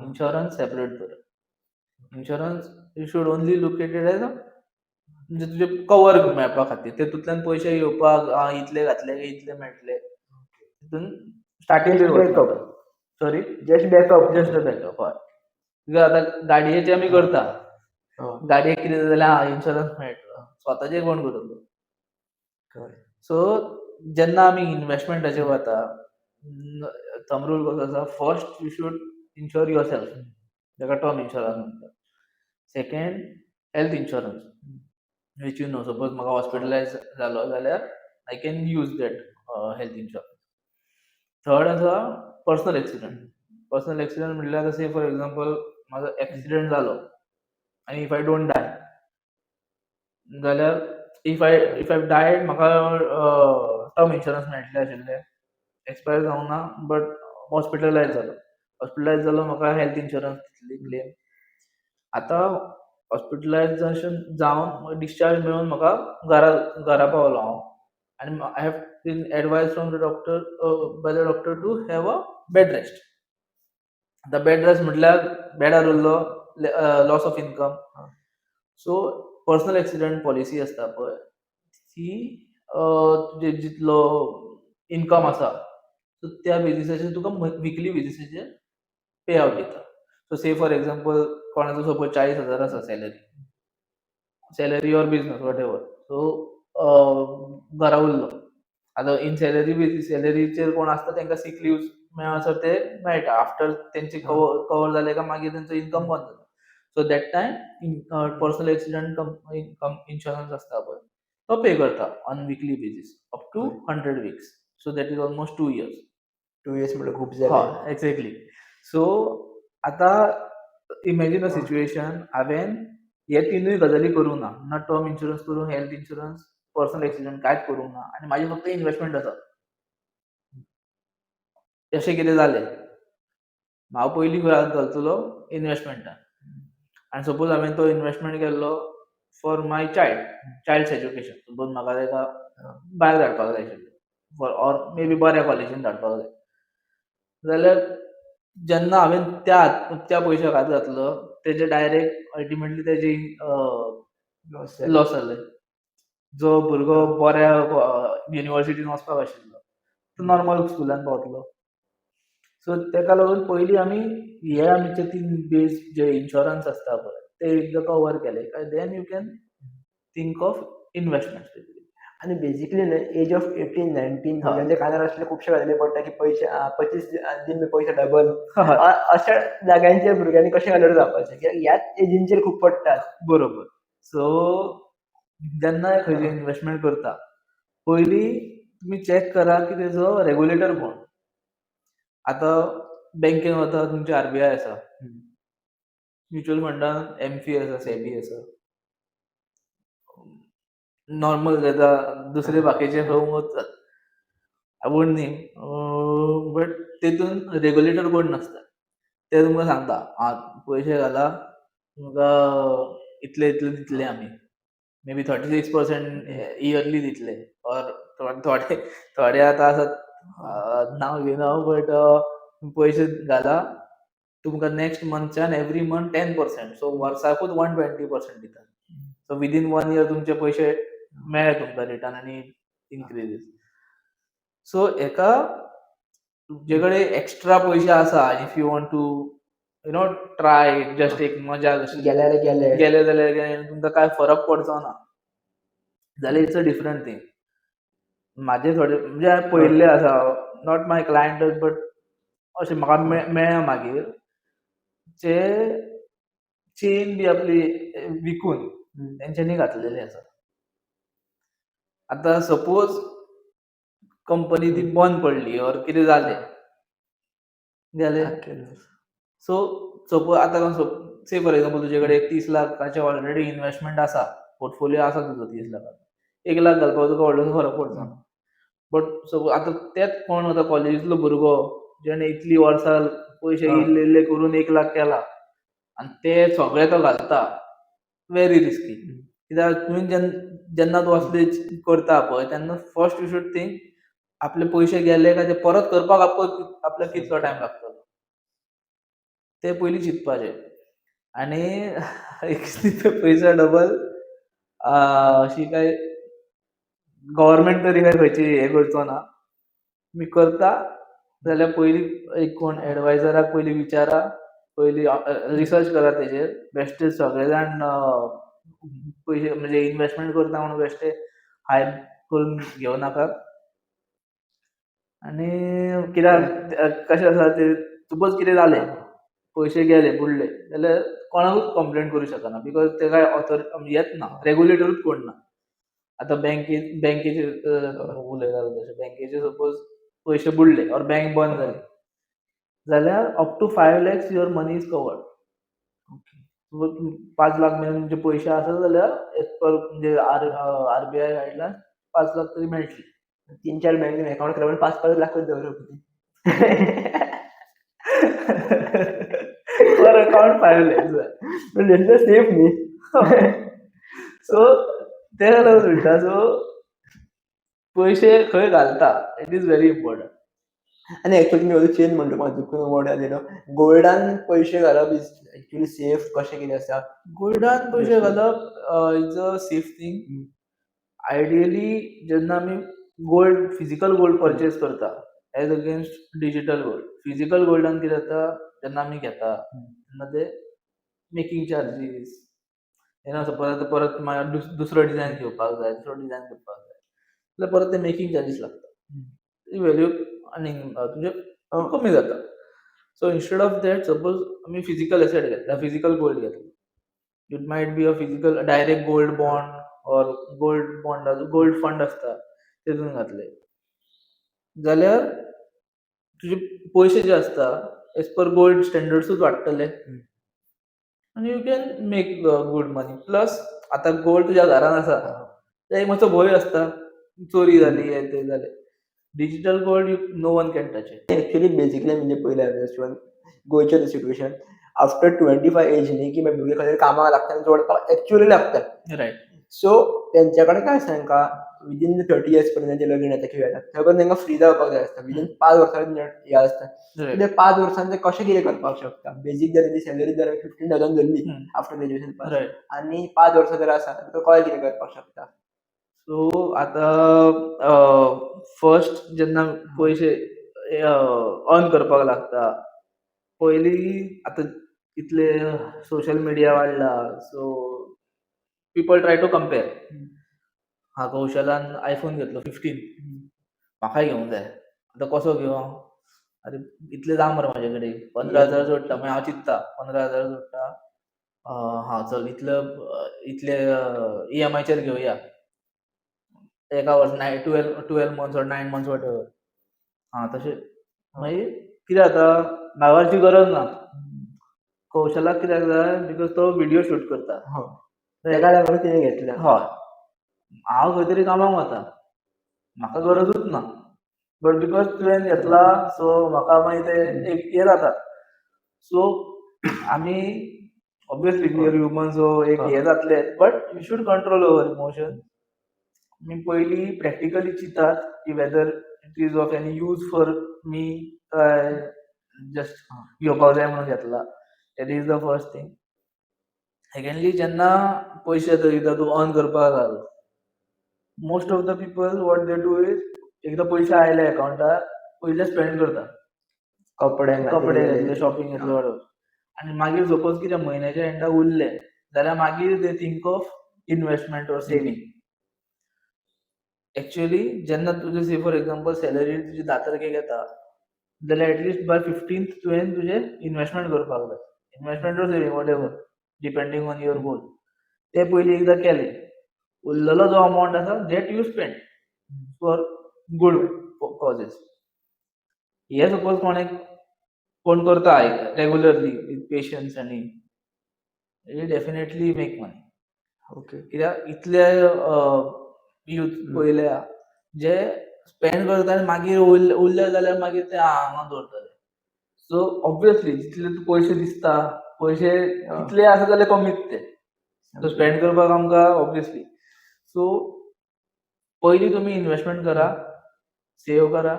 इन्शुरन्स सेपरेट दवरा. Insurance you should only look at it as a म्हणजे तुजे cover मेळपा खातीर, तेतूंतल्यान पयशे येवपाक, आं, इतले घातले काय इतले मेळटले, तितून starting backup. Sorry? Just backup. Just a backup, हय. कित्याक आतां गाडयेचे आमी करता, गाडयेक कितें जाल्यार हा इन्शुरन्स मेळटलो, स्वताचेर कोण करतलो? सो जेन्ना आमी इन्वेस्टमेंटाचेर वता, थंब रूल कसो आसा, first you should insure yourself, ताका टर्म इन्शुरन्स म्हणटात. Second, health insurance, which you know, suppose म्हाका हॉस्पिटलायज जालो जाल्यार I can use that health insurance. Third आसा पर्सनल एक्सिडंट. पर्सनल एक्सिडंट म्हणल्यार, से फॉर एक्झाम्पल, म्हाजो एक्सिडंट जालो आनी if I don't die जाल्यार, if I died, म्हाका टर्म इन्शुरन्स मेळटलें आशिल्लें. एक्सपायर जावंक ना बट हॉस्पिटलायज जालो, हॉस्पिटलायज जालो, म्हाका हेल्थ इन्शुरन्स दितली क्लेम. आतां हॉस्पिटलायजेशन जावन डिस्चार्ज मेळून म्हाका घरा पावलो हांव आनी I have been advised from the doctor by the doctor to have a bed rest. आतां बेड रेस्ट म्हटल्यार बेडार उरलो, loss of income. So personal accident policy आसता पळय, ती तुजे जितलो इनकम आसा, सो त्या बेजिसाचेर तुका विकली बेजिसाचेर पे आवट दिता. सो से फॉर एक्झाम्पल, कोणाचो सपोज 40,000 आसा salary or business, whatever, so घरा उरलो आतां इन सॅलरी बेजीस, सॅलरीचेर कोण आसता तांकां सीक लिव्स मेळसर ते मेळटा. आफ्टर तेंचे कवर जाले काय मागीर तेंचो इनकम बंद जाता. So that time personal accident insurance आसता पळय, तो पे करता on weekly basis up to 100 weeks, so that is almost 2 years. 2 years म्हळ्यार खूप जाले. हय, एक्झॅक्टली. सो आतां इमॅजीन अ सिच्युएशन, हांवें हे तिनूय गजाली करूंक ना, ना टर्म इन्शुरन्स करूंक, हेल्थ इन्शुरन्स, पर्सनल एक्सिडंट कांयच करूंक ना आनी म्हाजी फक्त इन्वेस्टमेंट आसा. अशें कितें जालें, हांव पयलीं खंय हात घालतलो? इन्वेस्टमेंटान. आनी सपोज हांवें तो इन्वेस्टमेंट केल्लो for my child's education. Suppose म्हाका ताका भायर धाडपाक जाय आशिल्लें फॉर ऑर मे बी बऱ्या कॉलेजीन धाडपाक जाय जाल्यार, जेन्ना हांवें त्या पयशाक हात घातलो, तेजे डायरेक्ट अल्टिमेटली तेजी लॉस. लॉस जाले. जो भुरगो बऱ्या युनिवर्सिटीन वचपाक आशिल्लो तो नॉर्मल स्कुलान पावतलो. सो तेका लागून पयलीं आमी हे आमचे तीन बेज जे इन्शुरन्स आसता पळय, ते एकदां कवर केले काय then you can think of investment. आनी बेजिकली न्हय, एज ऑफ 18 19 भुरग्यांच्या कानार असले खुबशे गजाली पडटा की पयशे 25 दिन में पैसा डबल. अशा जाग्यांचेर भुरग्यांनी कशें अलर्ट जावपाचें? कित्याक ह्याच एजींचेर खूब पडटात. बरोबर. सो जेन्ना खंयची इन्वेस्टमेंट करता, पयलीं तुमी चॅक करा की तेजो रेगुलेटर कोण. आतां बँकेन वता, तुमची आरबीआय आसा. म्युच्युअल फंडान एमफी आसा, सेबी आसा. नॉर्मल जाता, दुसरे बाकीचे खंय वतात, I won't name, but तेतून रेगुलेटर कोण नासता. ते तुमकां सांगता, आं, पयशे घाला, तुमकां इतले इतले दितले आमी, maybe 36% yearly दितले ऑर थोडे थोडे आतां आसात, नांव घेयना हांव, बट पयशे घाला, तुमकां नेक्स्ट मंथच्यान एवरी मंथ 10%, सो वर्साकूच 120% दितात. सो विदीन वन इयर तुमचे पयशे मेळ्ळे तुमकां रिटर्न आनी इनक्रिजीस. सो हेका तुमचे कडेन एक्स्ट्रा पयशे आसा, if you want to try, just एक मजा कशी, गेल्यार गेले. गेले जाल्यार गेले, तुमकां कांय फरक पडचो ना जाल्यार it's a different thing. म्हाजे थोडे, म्हणजे हांवें पळयल्ले आसा, not my client but अशें म्हाका मेळ्ळा मागीर, जे चेन बी आपली विकून तेंच्यांनी घातलेले आसा. आतां सपोज कंपनी ती बंद पडली ऑर कितें जालें, जालें. सो सपोज आतां से फॉर एग्जाम्पल, तुजे कडेन एक 30 लाखाचे ऑलरेडी इन्वेस्टमेंट आसा, पोर्टफोलिओ आसा तुजो 30 लाखाचो, 1 लाख घालपाक तुका व्हडलोसो फरक पडचो ना. बट सपोज आतां तेच कोण आतां कॉलेजींतलो भुरगो जेणे इतली वर्सां पयशे इल्ले इल्ले करून 1 लाख केला आनी ते सगळे तो घालता, वेरी रिस्की. कित्याक तुवें जेन्ना तूं असले करता पळय, तेन्ना फर्स्ट you should think, आपले पयशे गेले काय ते परत करपाक आपल्याक कितलो टायम लागतलो ते पयलीं चिंतपाचें. आनी एक पैसा डबल अशी काय गव्हर्मेंट तरी काय खंयची हें करचो ना. तुमी करता जाल्यार पयलीं एक कोण एडवायजराक पयलीं विचारा, पयलीं रिसर्च करा तेजेर. बेश्टे सगळे जाण पयशे म्हणजे इन्वेस्टमेंट करता म्हणून बेश्टे हायप करून घेवं नाकात. आनी कित्याक कशें आसा ते, सपोज कितें जालें, पयशे गेले, बुडले जाल्यार कोणाकूच कंप्लेन करूं शकना, because ते काय ऑथर येत ना, रेगुलेटरूच कोण ना. आतां बँकेचेर उलयता तशें, बँकेचे सपोज पयशे बुडले ऑर बँक बंद जाली जाल्यार up to 5 lakhs your money is covered. 5 lakh मेरेन तुमचे पयशे आसत जाल्यार एज पर म्हणजे आरबीआय गायडलायन 5 लाख तरी मेळटले. तीन चार बँकेन अकाउंट केलं, 5-5 लाखच दवरप. पर अकाउंट 5 लॅक्स. सेफ न्ही. सो तेका लागून म्हणटा, सो पयशे खंय घालता, it is very important. आनी एक्चुअली मी अजून चेन म्हणटा, म्हाका चुकून वर्ड आयलेलो. गोल्डान पयशे घालप is actually safe कशें कितें आसा? गोल्डान पयशे घालप is a safe thing. Ideally जेन्ना आमी गोल्ड, फिजिकल गोल्ड परचेज करता as against digital gold, physical गोल्डान कितें जाता, जेन्ना आमी घेता तेन्ना ते मेकिंग चार्जीस येना. सपोज आतां परत मागीर दुसरो डिजायन घेवपाक जाय, दुसरो डिजायन करपाक जाय जाल्यार परत ते मेकिंग चार्जीस लागता, ती व्हॅल्यू आनी तुमचे कमी जाता. So instead of that, suppose आमी फिजिकल एसेट घेतला, फिजिकल गोल्ड घेतला, it might be a physical direct gold bond or gold bond, gold fund आसता, तेतून घातले जाल्यार तुजे पयशे जे आसता एज पर गोल्ड स्टँडर्ड्सूच वाडटले. आनी you can make good money. Plus आतां गोल्ड तुज्या घरान आसा, ते एक मातसो भंय आसता, चोरी जाली, हें तें जालें. Digital gold, you no one can touch it. Actually basically म्हणजे पयलें गोंयचें सिट्युएशन, आफ्टर 25 एज न्ही की मागीर भुरगे खंय तरी कामाक लागता आनी जोडपाक एक्चुअली लागता. सो तेंच्या कडेन काय आसता, तांकां विदीन 30 इयर्स पर्यंत तेंचें लगीन जाता, कितें जाता, थंय पर्यंत तांकां फ्री जावपाक जाय आसता. विदीन 5 वर्सां हें आसता. ते 5 वर्सान ते कशें कितें करपाक शकता? बेजीक जर तेजी सॅलरी जर 15,000 धरली आफ्टर ग्रॅज्युएशन पास आनी 5 वर्सां जर आसा, तो कशें कितें करपाक शकता? सो आतां फर्स्ट जेन्ना पयशे अर्न करपाक लागता, पयलीं आतां इतले सोशल मिडिया वाडला, so people try to compare. हा, कौशलान आयफोन घेतलो 15, म्हाकाय घेवंक जाय, आतां कसो घेवं? अरे, इतले जा मरे म्हाजे कडेन, 15,000 जोडटा. मागीर हांव चिंत्ता, 15,000 जोडटा, हा चल, इतले इतले इएमआयचेर घेवया एका वर्सा, 12 months or 9 months, whatever. हा, तशें मागीर कितें जाता, भावाची गरज ना. कौशलाक कित्याक जाय? Because तो विडियो शूट करता. तेका लागून तिणें घेतला. हय, हांव खंय तरी कामाक वता, म्हाका गरजूच ना, बट because तुवें घेतला, सो म्हाका मागीर ते एक हें जाता. सो आमी obviously we are human, so एक हें जातलें, but you should control over emotion. आमी पयलीं प्रॅक्टिकली चिंतात की whether it is of any use for me काय जस्ट घेवपाक जाय म्हणून घेतला. That is the first thing. Secondly, जेन्ना पयशे एकदां तूं अर्न करपाक लागलो, most of the people, what they do is एकदां पयशे आयले अकाउंटार, पयले स्पेंड करता. कपडे. कपडे घेतले, शॉपिंग घेतले, whatever. आनी मागीर सपोज कितें म्हयन्याच्या एंडाक उरले जाल्यार मागीर they think of investment or saving. Actually जेन्ना तुजे, से फॉर एक्झाम्पल, सॅलरी तुजी 10 तारखेक येता जाल्यार एटलिस्ट बाय 15th तुवें तुजें इन्वेस्टमेंट करपाक जाय, investment or saving, whatever, depending on your goal. ते पयलीं एकदां केलें, उरलेलो जो अमावंट आसा, that you spend for good causes. हे सपोज कोण कोण करता रेगुलरली विथ पेशन्स आनी डेफिनेटली मेक मनी. कित्याक इतले यूथ पयल्या जे स्पेंड करता आनी मागीर उरले जाल्यार मागीर ते हांगा दवरतले. सो ऑब्वियसली जितले तूं पयशे दिसता, पयशे कितले आसा जाल्यार कमीच ते, सो स्पेंड करपाक आमकां ऑब्वियसली. सो पयलीं तुमी इन्वेस्टमेंट करा, सेव करा,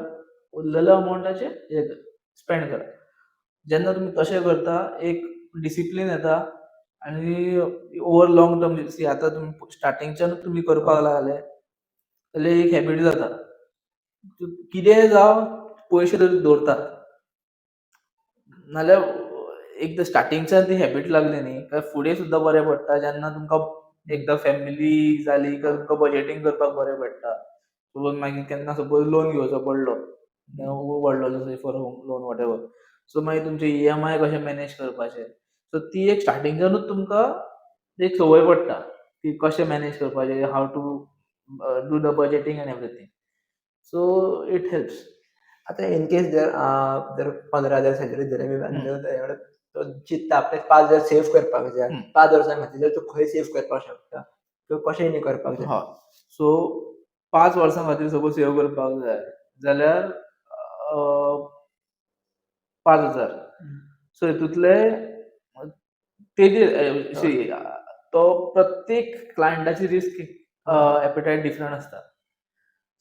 उरलेल्या अमावंटाचे हे स्पेंड करा. जेन्ना तुमी तशें करता, एक डिसिप्लीन येता आनी ओवर लॉंग टर्म, सी, आतां तुमी स्टार्टिंगच्यानूच तुमी करपाक लागले जाल्यार एक हॅबीट जाता. कितेंय जावं, पयशे तरी दवरतात. नाल्यार एकदां स्टार्टिंगच्यान ती हॅबीट लागली न्ही काय फुडें सुद्दां बरें पडटा. जेन्ना तुमकां एकदां फॅमिली जाली काय तुमकां बजटींग करपाक बरें पडटा. सपोज मागीर केन्ना सपोज लोन घेवचो पडलो व्हडलो, for home loan, whatever, so मागीर तुमचे इएमआय कशे मॅनेज करपाचे, सो ती एक स्टार्टिंगच्यानूच तुमकां एक संवय पडटा की कशें मॅनेज करपाचें, how to do the budgeting and everything, so it helps. आतां इन केस जर जर 15,000 सॅलरी जर आमी तो चिंत्ता आपल्याक 5,000 सेव करपाक जाय, 5 वर्सां खातीर जर तूं खंय सेव करपाक शकता किंवा कशें न्ही करपाक जाय? हय, सो 5 वर्सां खातीर सपोज सेव करपाक जाय जाल्यार 5,000, सो हितूंतले तेजेर, सी, तो प्रत्येक क्लायंटाची रिस्क एपेटायट डिफरंट आसता.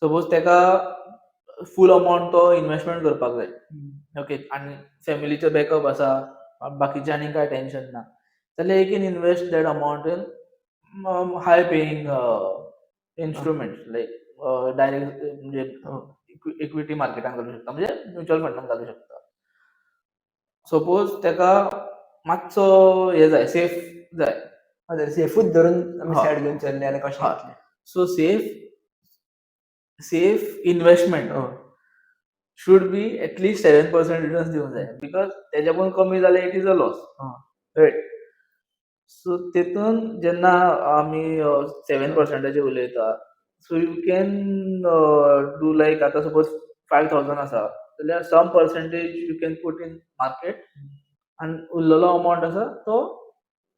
सपोज तेका फूल अमावंट तो इन्वेस्टमेंट करपाक जाय, ओके, आनी फॅमिलीचो बॅकअप आसा, बाकीचें आनी कांय टेन्शन ना जाल्यार he can invest that amount in high paying instrument, like direct म्हणजे इक्विटी मार्केटान घालूं शकता, म्हणजे म्युच्युअल फंडान घालूं शकता. सपोज तेका मातसो हे जाय, सेफ जाय. सेफूच धरून आमी सायड घेवन चल्ले जाल्यार कशें जातलें? So safe investment should be at least 7% returns दिवंक जाय, because तेज्या पूण कमी जाल्यार it is a loss. Right, so तेतून जेन्ना आमी 7%चे उलयता, so you can do like आतां सपोज 5,000 आसा जाल्यार some percentage you can put in market आनी उरलेलो अमावंट आसा तो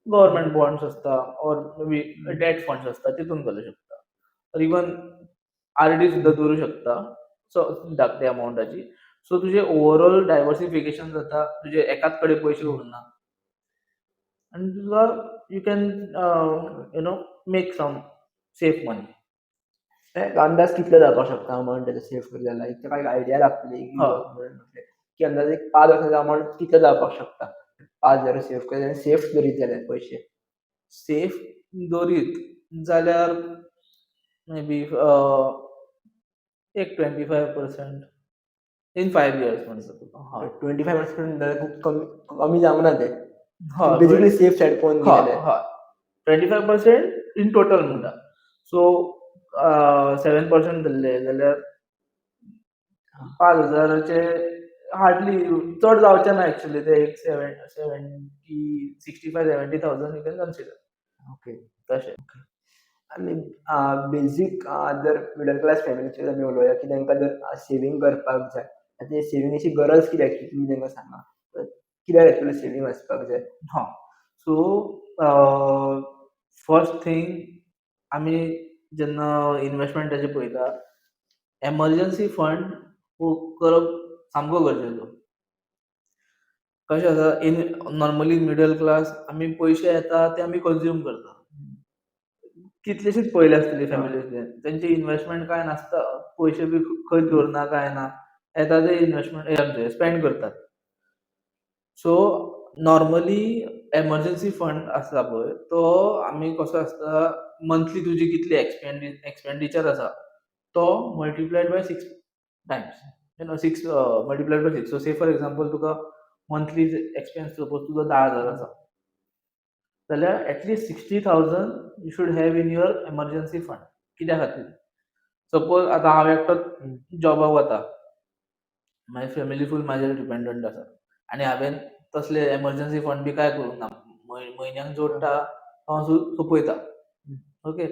गव्हर्मेंट बॉन्ड्स आसता or may be date funds आसता, तितून घालूं शकता ऑर इवन आरडी सुद्दां दवरूं शकता, सो धाकटे अमावंटाची. सो तुजें ओवरऑल डायवर्सिफिकेशन जाता, तुजे एकाच कडेन पयशे उरना आनी तुका you can make some safe money. एक अंदाज कितलो जावपाक शकता अमावंट तेजो सेव करता जाल्यार? एक ताका एक आयडिया लागतली की की अंदाज एक 5 वर्सांचो अमावंट कितलो जावपाक शकता, 5,000 सेव करता आनी सेफ दवरीत जाल्यार पयशे? सेफ दवरीत जाल्यार मे बी एक 25% in 5 years म्हणटा तुका, हय. 25% खूब कमी, कमी जावंक ना ते? हय. बेसिकली सेफ सायड पळोवन गेल्यार. हय, 25% इन टोटल म्हणटा. सो 7% धरले जाल्यार 5,000चे हार्डली चड जावचे ना एक्चुली ते. एक seven seventy 65, 70,000 you can consider. तशें. आनी बेजीक जर मिडल क्लास फॅमिलीचेर आमी उलोवया की तांकां जर सेवींग करपाक जाय, आतां सेविंगेची गरज कितें एक्चुअली, तुमी तांकां सांगा, कित्याक एक्चुअली सेवींग आसपाक जाय? हां, सो फर्स्ट थिंग, आमी जेन्ना इनवेस्टमेंटाचें पळयता, एमर्जन्सी फंड हो करप सामको गरजेचो. कशें आसा, इन नॉर्मली मिडल क्लास आमी पयशे येता ते आमी कंज्यूम करता. कितलेशीच पळयले आसतली फॅमिलींतले, तेंचे इनवेस्टमेंट कांय नासता, पयशे बी खंय दवरना, कांय ना, येता ते इनवेस्टमेंट आमचे स्पेंड करतात. सो नॉर्मली एमर्जन्सी फंड आसता पळय, तो आमी कसो आसता, मंथली तुजी कितली एक्सपेंडिचर आसा तो multiplied by 6 times, 6 multiplied by 6. So say for example, तुका मंथली एक्सपेन्स सपोज तुजो 10,000 आसा जाल्यार at least 60,000 you should have in your emergency fund. कित्या खातीर? सपोज आतां हांव एकटोच जॉबाक वता, मागीर फॅमिली फूल म्हाजेर डिपेंडंट आसा आनी हांवें तसले एमर्जन्सी फंड बी कांय करूंक ना. म्हयन्याक जोडटा हांव, सोंपयता. ओके,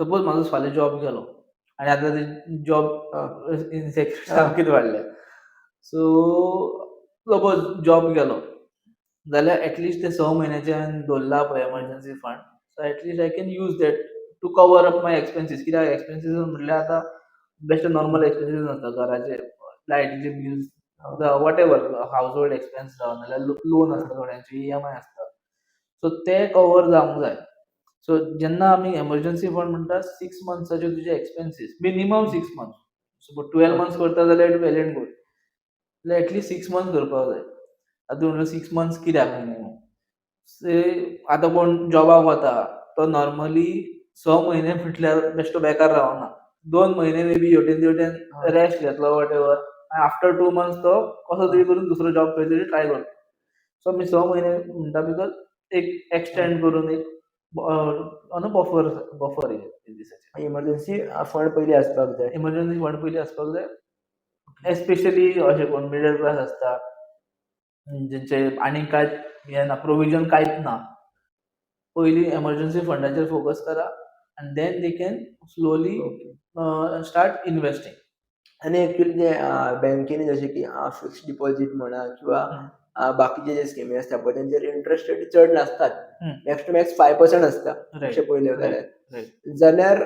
सपोज म्हाजो फाल्यां जॉब गेलो आनी आतां ते जॉब इनसेक्युरिटी सामकीच वाडल्या. सो सपोज जॉब गेलो जाल्यार एटलिस्ट ते 6 म्हयन्याचे हांवें दवरला पळय emergency fund, so at least I can use that to cover up my expenses. कित्याक एक्सपेन्सीस म्हटल्यार आतां बेश्टे नॉर्मल एक्सपेन्सीस नासता, घराचे लायटीचे bills, what ever house hold expense जावं, नाल्यार लोन आसता थोड्यांचे, ईएमआय आसता. सो ते कवर जावंक जाय. सो जेन्ना आमी एमर्जन्सी फंड म्हणटा, 6 मंथ्साचे तुजे expenses, minimum 6 months. Suppose 12 months करता जाल्यार it well and good, जाल्यार एटलिस्ट 6 मंथ्स करपाक जाय. आतां म्हणटा 6 मंथ्स कित्याक मिनिमम? से आतां कोण जॉबाक वता तो नॉर्मली 6 म्हयने म्हटल्यार बेश्टो बेकार रावना. 2 म्हयने मे बी हेवटेन तेवटेन रेस्ट घेतलो, what ever, after 2 months तो कसो तरी करून दुसरो जॉब खंय तरी ट्राय करता. सो आमी 6 म्हयने म्हणटा because एक एक्सटेंड करून एक बफर बफर दिसाचे. इमर्जन्सी फंड पयलीं आसपाक जाय. इमर्जन्सी फंड पयलीं आसपाक जाय, एस्पेशली अशें कोण मिडल क्लास आसता, जेंचे आनी कांय हें ना, प्रोविजन कांयच ना. पयलीं एमर्जन्सी फंडाचेर फोकस करा आनी then they can slowly start investing. आनी एक्चुअली ते बँकेनी जशें की फिक्स डिपॉझिट म्हणा किंवा बाकीचे जे स्किमी आसता पळय, तेंचेर इंट्रस्ट रेट चड नासतात, मॅक्स टू मॅक्स 5% आसता अशें पळयलें जाल्यार. जाल्यार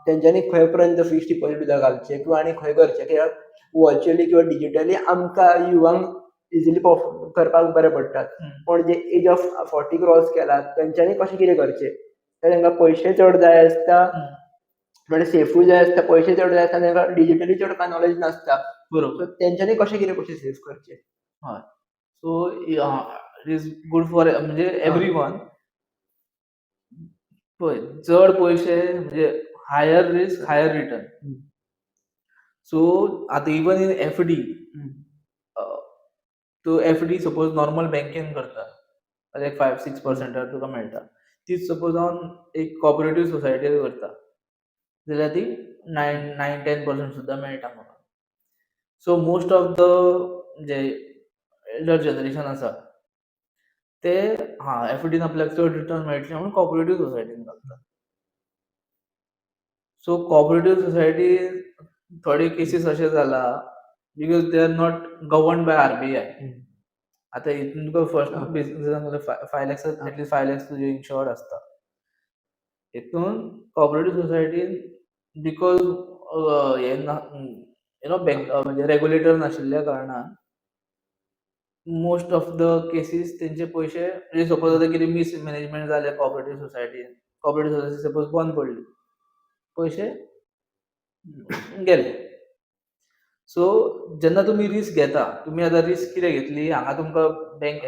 तेंच्यांनी खंय पर्यंत फिक्स डिपॉझिट सुद्दां घालचें किंवा आनी खंय करचें? कित्याक वर्च्युअली किंवा डिजिटली आमकां युवांक इजिली करपाक बरें पडटा, पूण जे एज ऑफ 40 क्रॉस केला तेंच्यांनी कशें कितें करचें? तांकां पयशे चड जाय आसता, म्हणजे सेफूय जाय आसता, पयशे चड जाय आसता, तांकां डिजिटली चड कांय नॉलेज नासता. सो तेंच्यांनी कशें कितें पयशे सेव करचे? हय, so it is good for म्हणजे एवरी वन. पळय, चड पयशे म्हणजे higher risk, higher return. So आतां इवन इन एफडी, तूं एफडी सपोज नॉर्मल बँकेन करता जाल्यार एक 5-6 पर्संटार तुका मेळटा. तीच सपोज हांव एक कॉपरेटीव सोसायटीन करता जाल्यार ती 9, 9, 10% सुद्दां मेळटा म्हाका. So most of the J Elder generation आसा ते हा एफडीन आपल्याक चड रिटर्न मेळटले म्हणून कॉपरेटीव सोसायटीन घालतात. सो कॉपरेटीव सोसायटी थोडे केसीस अशे जाला, because they are not govern by RBI. आतां हितून तुका फर्स्ट बेसीक सांगलें, 5 लॅक्स, एटलीस्ट 5 लॅक्स तुजे इन्शुअर्ड आसता हितून. कॉपरेटीव सोसायटीन because हें ना, you know bank म्हणजे रेगुलेटर नाशिल्ल्या कारणान मोस्ट ऑफ the cases तेंचे पयशे, म्हणजे सपोज आतां कितें मिसमॅनेजमेंट जालें कॉपरेटीव सोसायटीन, कॉपरेटीव सोसायटी सपोज बंद पडली, पयशे गेले. सो जेन्ना तुमी रिस्क घेता, तुमी आतां रिस्क कितें घेतली हांगा, तुमकां बँक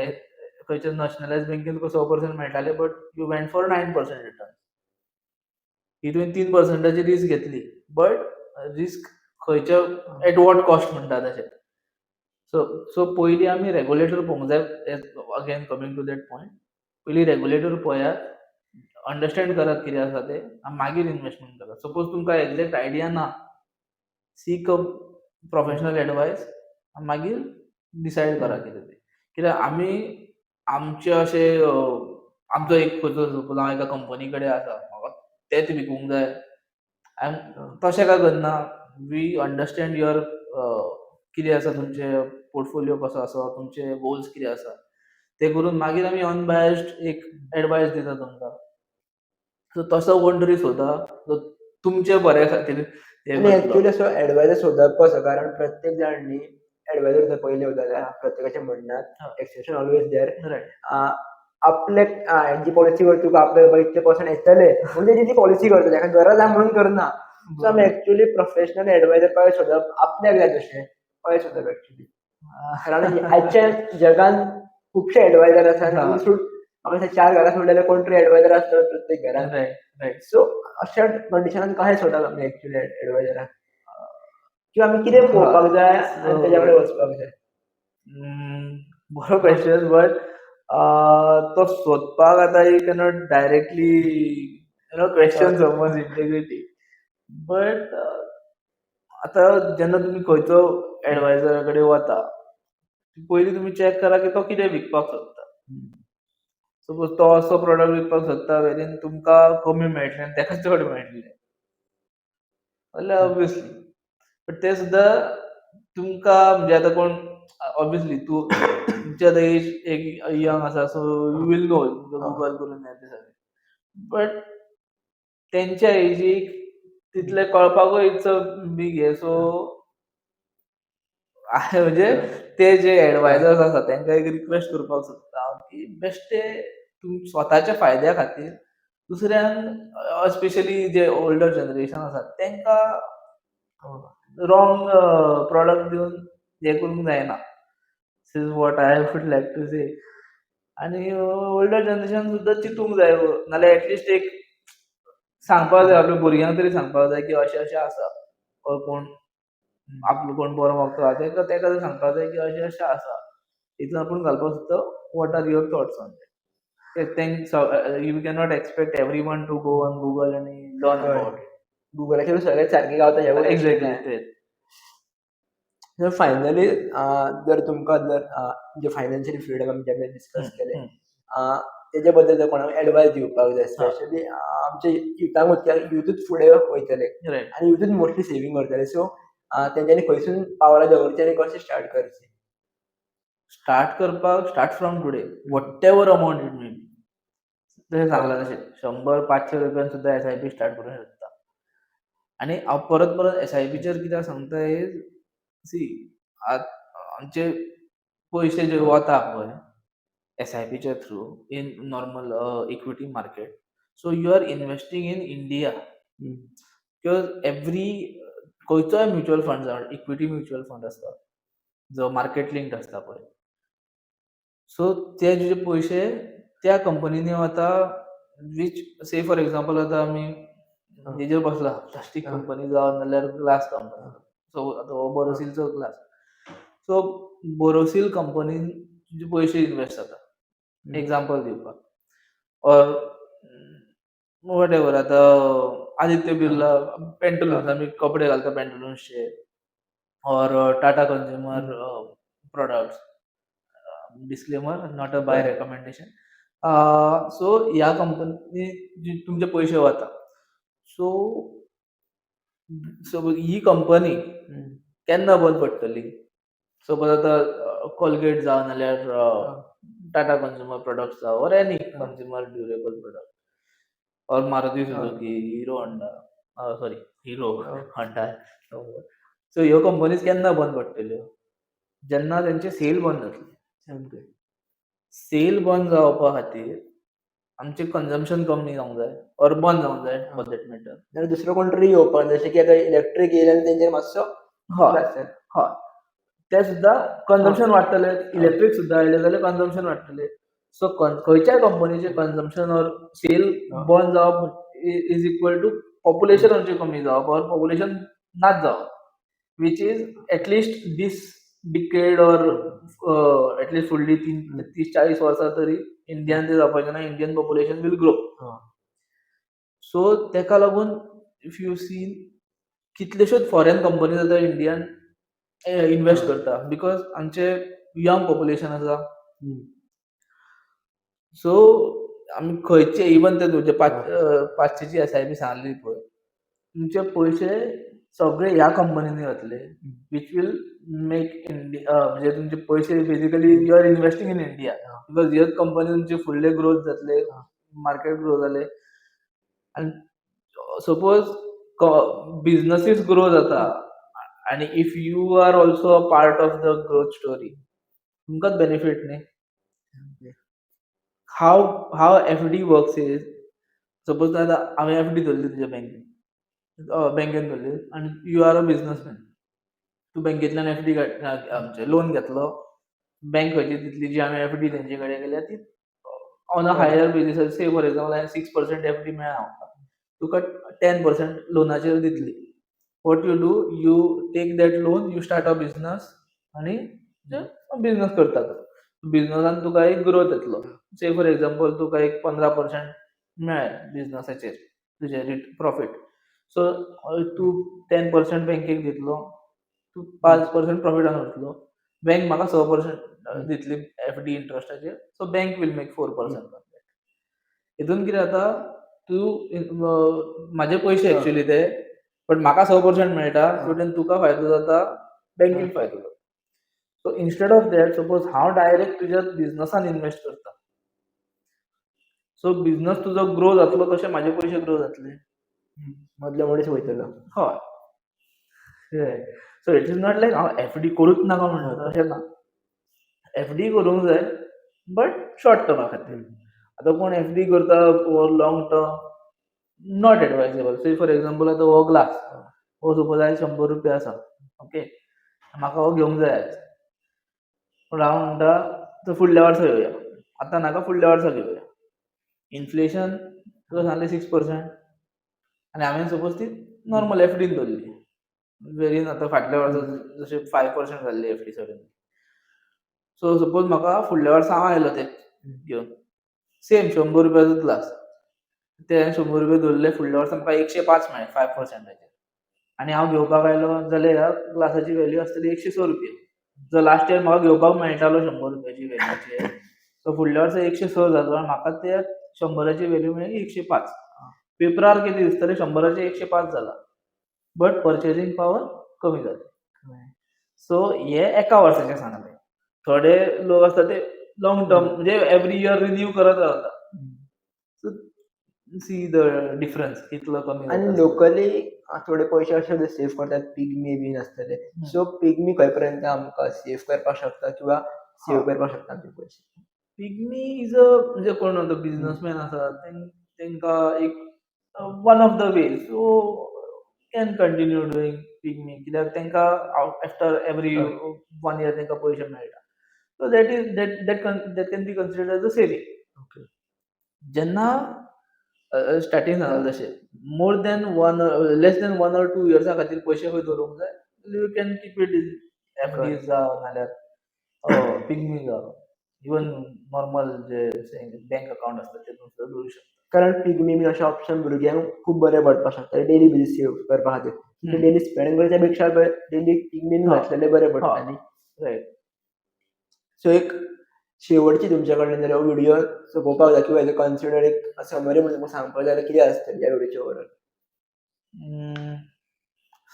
खंयच्या नॅशनलायज बँकेन तुका 6% मेळटाले, but you went for 9% return. ही तुवें 3%ची रिस्क घेतली, बट रिस्क खंयच्या, एट what cost म्हणटा तशें. सो सो पयलीं आमी रेगुलेटर पळोवंक जाय. Again coming to that point, पयलीं रेगुलेटर पळयात, अंडरस्टँड करात कितें आसा तें आनी मागीर इन्वेस्टमेंट करात. सपोज तुमकां एग्जॅक्ट आयडिया ना, सीक अ प्रोफेशनल एडवायस आनी मागीर डिसायड करा कितें तें. कित्याक आमी आमचे अशे आमचो एक खंयचो, सपोज हांव एका कंपनी कडेन आसा, म्हाका तेंच विकूंक जाय आनी तशें काय करना. We understand your कितें आसा, तुमचे पोर्टफोलियो कसो आसा, तुमचे गोल्स कितें आसा, ते करून मागीर आमी अनबायस्ड एक एडवायस दिता तुमकां. सो तसो कोण तरी सोदा जो तुमचे बऱ्या खातीर हें आनी करतलो. एक्चुअली असो एडवायजर सोदप कसो? कारण प्रत्येक जाण न्ही एडवायजर जर पयले वता जाल्यार प्रत्येकाचें म्हणण्यात एक्सेप्शन ऑलवेज there. आपले हेजी पॉलिसी करता, तुका आपले इतले पर्संट येतले म्हणून तेजी ती पॉलिसी करता, ताका गरज आहा म्हणून करना. सो आमी एक्चुअली प्रोफेशनल एडवायजर कशें सोदप, आपल्याक जाय तशें कशें सोदप एक्चुअली? कारण आजच्या जगान खुबशे एडवायजर आसा आनी म्हाका दिसता चार घरां सोडले जाल्यार कोण तरी एडवायजर आसतलो प्रत्येक घरान. रायट रायट सो अशा कंडिशनान कशें सोदप आमी एक्चुअली एडवायजराक, किंवा आमी कितें पळोवपाक जाय आनी तेज्या कडेन वचपाक जाय? बरो क्वेश्चन, बट तो सोदपाक आतां you cannot directly question समज इंटेग्रिटी, बट आतां जेन्ना तुमी खंयचो एडवायजरा कडेन वता, पयलीं तुमी चॅक करा की तो कितें विकपाक सोदता. सपोज तो असो प्रोडक्ट विकपाक सोदता वेरीन तुमकां कमी मेळटलें आनी ताका चड मेळटलें जाल्यार ऑब्वियसली, बट ते सुद्दां तुमकां म्हणजे आतां कोण, ऑब्वियसली तूं तुमची आतां एज एक यंग आसा, so you will know Google करून हें तें सगळें, बट तेंच्या एजीक तितलें कळपाकूय it's a big हें. सो म्हणजे ते जे एडवायजर्स आसा तेंकां एक रिक्वेस्ट करपाक सोदता हांव की बेश्टे तुम स्वताच्या फायद्या खातीर दुसऱ्यांक, स्पेशली जे ओल्डर जनरेशन आसा तेंकां रॉंग प्रोडक्ट दिवन हें करूंक जायना. This is what I would like to say. आनी ओल्डर जनरेशन सुद्दां चिंतूंक जाय, नाल्यार एटलिस्ट एक सांगपाक जाय, आपल्या भुरग्यांक तरी सांगपाक जाय की अशें अशें आसा, or कोण आपलो कोण बरो वखतो आसा तेका तेका तरी सांगपाक जाय की अशें अशें आसा, हितून आपूण घालपाक सोदता, what are your thoughts on that? You cannot expect every one to go on Google आनी लर्न अबाउट it. गुगलाचेर सगळें सारकें गावता ह्या. एक्झॅक्टली, तेच. जर फायनली जर तुमकां जर जे फायनान्शियल फ्रिडम आमी जे डिस्कस केले, तेजे बद्दल जर कोणाक एडवायस दिवपाक जाय, स्पेशली आमचे युथांकूच, कित्याक युथूच फुडें वयतले आनी युथूच मोस्टली सेवींग करतले, सो तेंच्यांनी खंयसून पावलां दवरचीं आनी कशें स्टार्ट करचें? स्टार्ट करपाक start from today, whatever amount it may be. जशें सांगलां तशें 100 500 रुपयान सुद्दां एसआयपी स्टार्ट करूंक शकता. आनी हांव परत परत एसआयपीचेर कित्याक सांगता is, सी, आमचे पयशे जे वता पळय एसआयपीच्या through in normal equity market, so you are investing in India, because every खंयचोय म्युच्युअल फंड जावं, इक्विटी म्युच्युअल फंड आसता जो मार्केट लिंक्ड आसता पळय, सो ते तुजे पयशे त्या कंपनीनी वता, which से फॉर एक्झाम्पल आतां आमी हेजेर बसला, प्लास्टीक कंपनी जावं नाल्यार ग्लास कंपनी, सो आतां हो बोरोसिलचो ग्लास, सो बोरोसिल कंपनीन तुजे पयशे इन्वेस्ट जाता, एक्झाम्पल दिवपाक, ऑर what ever, आतां आदित्य बिर्ला पेंटलून्स, आमी कपडे घालता पेंटलून्सचे, or Tata Consumer Products, disclaimer, not a buy recommendation. So ह्या कंपनी तुमचे पयशे वता. सो सो ही कंपनी केन्ना बंद पडटली, सपोज आतां कोलगेट जावं नाल्यार टाटा कंज्युमर प्रोडक्ट्स जावं or any consumer durable product or Maruti Suzuki, Hero Honda, sorry, Hero Honda. So ह्यो कंपनीज केन्ना बंद पडटल्यो? जेन्ना तेंचे सेल बंद जातले. सामकें. सेल बंद जावपा खातीर आमचें कन्जम्पशन कमी जावंक जाय ऑर बंद जावंक जाय, फॉर that matter. नाल्यार दुसरो कोण तरी येवपाक, जशें की आतां इलेक्ट्रीक येयले आनी तेंचेर मातसो हय हय, ते सुद्दां कन्जम्पशन वाडटलें. इलेक्ट्रीक सुद्दां आयलें जाल्यार कन्जम्पशन वाडटलें. सो खंयच्याय कंपनीचें कन्जम्पशन ऑर सेल बंद जावप is equal to population आमचें कमी जावप ऑर पॉप्युलेशन नाच जावप, which is at least this decade or at least फुडली तीन 30-40 वर्सां तरी इंडियान ते जावपाचें ना. Indian population will grow. So तेका लागून if you सी, कितल्योश्योच फॉरेन कंपनीज आतां इंडियान इन्वेस्ट करता, because आमचे यंग पॉप्युलेशन आसा. सो आमी खंयचे इवन ते तुजे 500ची एसआयपी सांगली पळय, तुमचे पयशे सगळे ह्या कंपनीनी वतले, which will make India, म्हणजे तुमचे पयशे basically you are investing in India, because ह्योच कंपनी तुमचे फुडले ग्रोथ जातले, मार्केट ग्रो जाले आनी सपोज बिजनसीस ग्रो जाता आनी if you are also a part of the growth story, तुमकांच बेनिफीट न्ही. How FD works is, suppose आतां हांवें एफडी दवरली तुज्या बँकेन, बँकेन दवरली आनी you are a businessman. तूं बँकेंतल्यान एफडी आमचें लोन घेतलो. बँक खंयची दितली? जी आमी एफडी तेंचे कडेन केल्या ती on a higher basis. Say for example, हांवें 6% एफडी मेळ्ळा म्हाका, तुका 10% लोनाचेर दितली. What you do, you take that loan, you start a business आनी बिजनस करता तूं. बिजनसान तुका एक ग्रोथ येतलो. से फॉर एक्झाम्पल, तुका एक 15% मेळ्ळें बिजनसाचेर तुजें प्रॉफीट. सो तूं 10% बँकेक दितलो, तूं 5% प्रॉफिटान उरतलो. बँक म्हाका 6% दितली एफ डी इंट्रस्टाचेर, so bank will make 4%. हितून कितें जाता, तूं म्हाजे पयशे एक्चुली ते, बट म्हाका 6% मेळटा, सो तुका फायदो जाता, बँकेक फायदो जाता. So instead of that, suppose हांव डायरेक्ट तुज्या बिजनसान इन्वेस्ट करता, सो बिजनस तुजो ग्रो जातलो तशे म्हाजे पयशे ग्रो जातले. मदलो मनीस वयतलो. हय, so it is not like हांव एफडी करूच नाका म्हणटा, तशें ना. एफडी करूंक जाय, बट शॉर्ट टर्मा खातीर. आतां कोण एफडी करता for long term, not advisable. Say for example, आतां हो ग्लास हो सपोज आयज 100 रुपया आसा, ओके, म्हाका हो घेवंक जाय आयज, पूण हांव म्हणटा तो फुडल्या वर्सा घेवया, आतां नाका, फुडल्या वर्सा घेवया. इन्फ्लेशन तुका सांगलें 6%, आनी हांवें सपोज ती नॉर्मल एफडीन दवरली, वेरीन आतां फाटल्या वर्सा जशें 5% जाल्ली एफडी सडनली. सो सपोज म्हाका फुडल्या वर्सा हांव आयलो ते घेवन, सेम 100 रुपयाचो ग्लास, ते हांवें 100 रुपया दवरले, फुडल्या वर्सा म्हाका 105 मेळ्ळे 5%चेर, आनी हांव घेवपाक आयलो जाल्यार ह्या ग्लासाची व्हॅल्यू आसतली 106 रुपया. जो लास्ट इयर म्हाका घेवपाक मेळटालो 100 रुपयाची व्हॅल्यूचेर, तो फुडल्या वर्सा 106 जालो आनी म्हाका त्या 100ची व्हॅल्यू मेळ्ळी 105. पेपरार कितें दिसतलें? 100चे 105 जाला, बट पर्चेसींग पावर कमी जाली. सो हे एका वर्साचें सांगलें. थोडे लोक आसता ते लॉंग टर्म, म्हणजे एवरी इयर रिन्यू करत रावता. सो सी the difference कितलो कमी आनी जाता. लोकली थोडे पयशे अशे सेव करतात, पिगमी बीन आसतले. सो पिगमी खंय पर्यंत आमकां सेव करपाक शकता किंवा सेव करपाक शकता आमचे पयशे? पिगमी is a, म्हणजे कोण आतां बिजनसमॅन आसा, तेंकां एक one of the way, so can continue doing pigmy, कित्याक तेंकां आफ्टर एवरी वन इयर तेंकां पयशे मेळटा. So that is that can be considered as a saving. जेन्ना स्टार्टींग सांगलें तशें, more than one, less than 1 or 2 इयर्सा खातीर पयशे खंय दवरूंक जाय, you can keep it in FD जावं नाल्यार पिगमी जावं, इवन नॉर्मल जे बँक अकाउंट आसता तेतून सुद्दां दवरूंक शकता. कारण पिगमी बीन अशे ऑप्शन भुरग्यांक खूब बरें पडपाक शकता डेली बेजीस सेव करपा खातीर. डेली स्पेंड करच्या पेक्षा डेली पिगमीन घातलेले बरें पडटा न्ही. रायट. सो एक शेवटची तुमच्या कडल्यान जाल्यार हो व्हिडिओ सोंपोवपाक जाय किंवा हेजो कन्सिडर एक समरी म्हणून तुमकां सांगपाक जाय जाल्यार कितें आसतली ह्या व्हिडिओचे overall?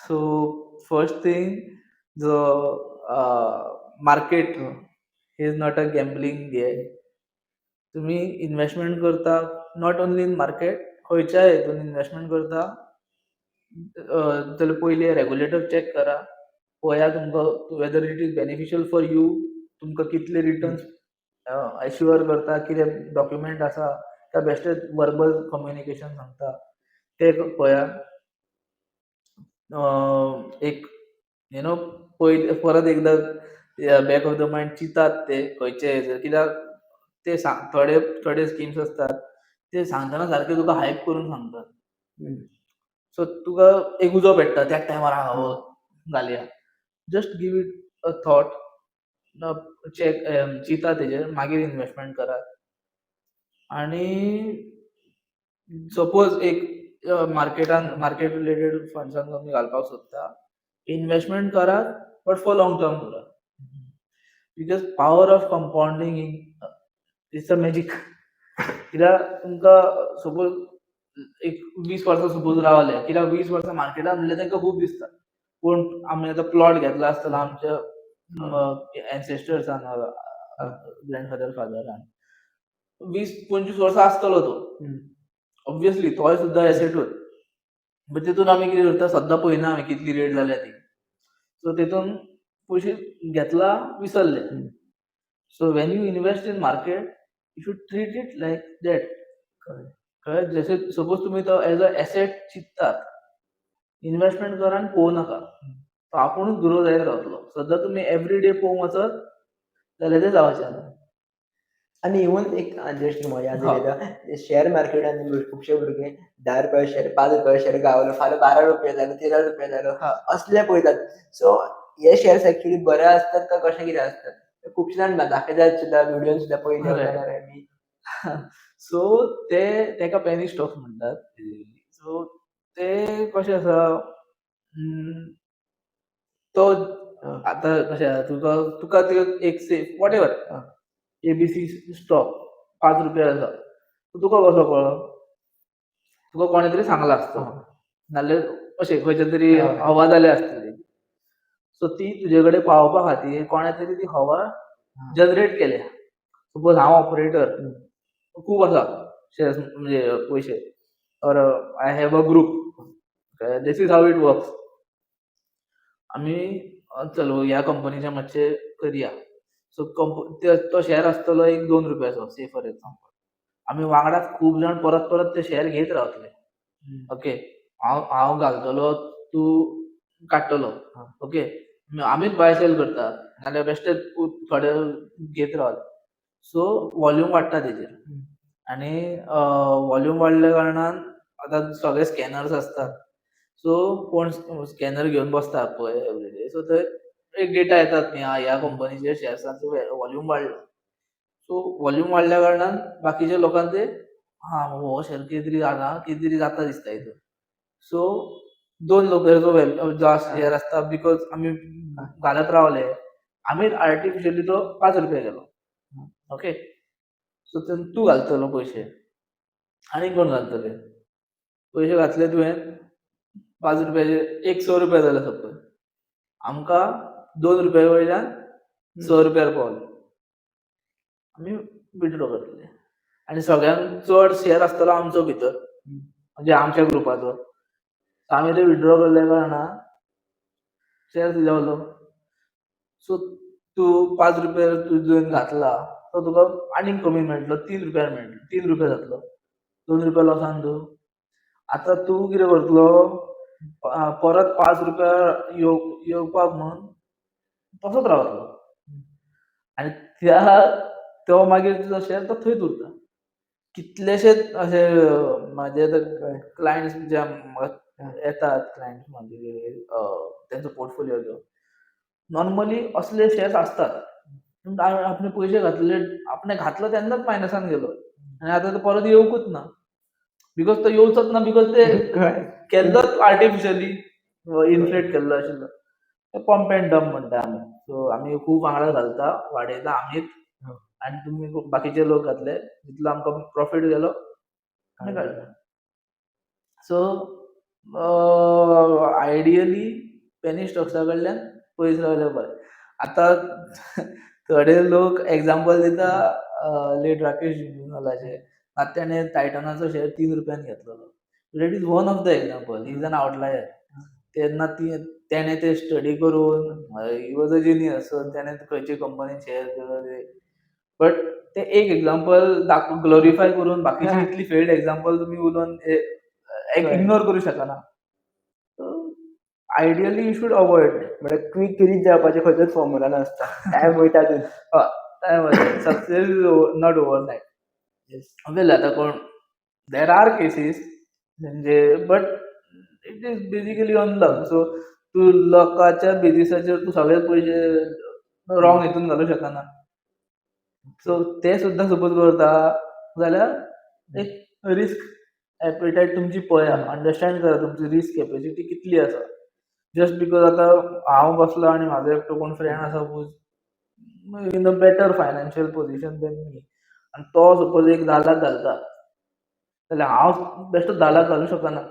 So first thing, जो Market is not a gambling हे. तुम्ही इन्व्हेस्टमेंट करता, not only in market, खंयच्याय हितून इन्व्हेस्टमेंट करता जाल्यार पयलीं रेगुलेटर चॅक करा, पळया तुमकां whether it is beneficial for you, तुमकां कितले रिटर्न्स एश्युअर करता, कितें डॉक्युमेंट आसा, काय बेश्टें वर्बल कम्युनिकेशन सांगता ते पळया. एक you know पयलीं परत एकदां बॅक ऑफ the mind चिंतात ते खंयचे हेजेर, कित्याक ते सांग थोडे थोडे स्किम्स आसतात ते सांगतना सारके तुका हायप करून सांगतात. सो तुका एक उजो पेट्टा त्याच टायमार, हा हो घालया. Just give it a thought, check, चिंता तेजेर, मागीर इन्व्हेस्टमेंट करात. आनी सपोज एक मार्केटान, मार्केट रिलेटेड फंड्सान तुमी घालपाक सोदता, इन्व्हेस्टमेंट करात, बट फॉर लॉंग टर्म करात, because power of compounding it's a magic. कित्याक तुमकां सपोज एक 20 वर्सां सपोज रावले, कित्याक 20 वर्सां मार्केटान म्हणल्यार तांकां खूब दिसता, पूण आमी आतां प्लॉट घेतला आसतलो आमच्या एन्सेस्टर्सान, ग्रँडफादर फादरान, 20-25 वर्सां आसतलो तो, ऑब्वियसली तोय सुद्दां एसेटूच. बट तितून आमी कितें करता, सद्दां पळयना आमी कितली रेट जाल्या ती. सो तितून पयशे घेतला, विसरले. So when you invest in market, you should treat it like that. कळ्ळें? जशें सपोज तुमी तो एज अ एसेट चिंततात, इन्व्हेस्टमेंट करा आनी पळोवं नाका, तो आपुणूच ग्रो जायत रावतलो. सद्दां तुमी एवरी डे पळोवंक वचत जाल्यार तें जावचें ना. आनी इवन एक जस्ट याद येयला, शेअर मार्केटान खुबशे भुरगे 10 रुपया शेअर, 5 रुपया शेअर गावलो, फाल्यां 12 रुपया जालो, 13 रुपया जालो, असले पळयतात. सो हे शेअर्स एक्चुअली बरे आसतात काय कशें कितें आसतात? खुबशे जाण दाखयतात सुद्दां, व्हिडियोन सुद्दां पळयले जाल्यार मी. सो ते तेका पेनी स्टॉक्स म्हणटात. सो ते कशें आसा, तो आतां कशें आसा, तुका ते एक safe what ever ABC stock 5 रुपया आसा, तुका कसो कळ्ळो? तुका कोणें तरी सांगलां आसतलें, नाल्यार अशें खंयच्या तरी हवा जाल्या आसतली. सो ती तुजे कडेन पावोवपा खातीर कोणें तरी ती हवा जनरेट केल्या. सपोज हांव ऑपरेटर, खूब आसा शेअर्स म्हणजे पयशे, or I have a group, this is how it works. आमी चल ह्या कंपनीचे मातशे करया. सो तो शेअर आसतलो एक 2 रुपयाचो, से फॉर एक्झाम्पल. आमी वांगडाच खूब जाण परत परत ते शेअर घेत रावतले. ओके, हांव घालतलो, तूं काडटलो. ओके, आमीच बाय सेल करता, नाल्यार बेश्टे थोडे घेत रावले, सो वॉल्यूम वाडटा तेजेर. आनी वॉल्यूम वाडल्या कारणान आतां सगळे स्कॅनर्स आसतात, सो कोण स्कॅनर घेवन बसता पळय एवरीडे, सो थंय एक डेटा येतात न्ही, ह्या कंपनीचे शेअर्सांचो वॉल्यूम वाडलो. सो वॉल्यूम वाडल्या कारणान बाकीच्या लोकांक ते, हा, हो शेअर कितें तरी जाता, कितें तरी जाता दिसता हितून. सो 2 रुपयाचो जो शेअर आसता, because आमी घालत रावले, आमीच आर्टिफिशियली तो 5 रुपया केलो. ओके, सो तूं घालतलो पयशे आनी कोण घालतले पयशे? घातले तुवें 5 रुपयाचे, एक 6 रुपया जाले. सपोज आमकां 2 रुपया वयल्यान 6 रुपयार पावले, आमी विड्रॉ करतले आनी सगळ्यांत चड शेअर आसतलो आमचो भितर, म्हणजे आमच्या ग्रुपाचो. आमी ते विड्रॉ केल्ल्या कारणान शेअर देंवलो. सो तूं 5 रुपया तुवें घातला, तो तुका आनीक कमी मेळटलो, 3 रुपयार मेळटलो, 3 रुपया जातलो, 2 रुपया लॉसान तूं. आतां तूं कितें करतलो? परत 5 रुपया येवपाक म्हणून तसोच रावतलो आनी त्या तो मागीर तुजो शेअर तो थंयच उरता. कितलेशेच अशे म्हाजे आतां क्लायंट्स जे येतात, क्लायंट्स म्हाजे, तेंचो पोर्टफोलियो घेवन, नॉर्मली असले शेअर्स आसतात. पूण आपणे पयशे घातलेले, आपणे घातलो तेन्नाच मायनसान गेलो आनी आतां तो परत येवकूच ना, because तो येवचोच ना, because ते केल्लोच आर्टिफिशियली इन्फ्लेट केल्लो आशिल्लो. पंप अँड डंप म्हणटा आमी. सो आमी खूब वांगडा घालता, वाडयता आमीच आनी तुमी बाकीचे लोक घातले, तितलो आमकां प्रॉफीट गेलो, आमी काडलो. सो आयडियली पेनी स्टॉक्सा कडल्यान पयस रावल्यार बरें. आतां थोडे लोक एग्जाम्पल दिता लेट राकेश झुनझुनवालाचे. आतां तेणें टायटनाचो शेअर 3 रुपयान घेतलेलो. That is one of the example. Is an outlier. तेन्ना ती तेणें ते स्टडी करून, he was a genius, so तेणें खंयचे कंपनीन शेअर, बट ते एक एग्जाम्पल दाखोवन ग्लोरिफाय करून बाकीची इतली फेल्ड एग्जाम्पल तुमी उलोवन इग्नोर करूं शकना. Ideally you should avoid. म्हळ्यार क्विक रिच जावपाचें खंयचोच फॉर्मुला नासता, टायम वयता. Success is not overnight. Well, आतां कोण, there are cases म्हणजे, but it is basically on luck. So तूं लकाच्या बेजिसाचेर तूं सगळे पयशे रॉंग हितून घालूं शकना. सो ते सुद्दां सपोज करता जाल्यार एक रिस्क एपिटायट तुमची पळया, अंडरस्टँड करा तुमची रिस्क कॅपेसिटी कितली आसा. जस्ट because आतां हांव बसलो आनी म्हाजो एकटो कोण फ्रेंड आसा who's in a better financial position than me आनी तो सपोज एक 10 लाख घालता जाल्यार हांव बेश्टो 10 लाख घालूं शकना.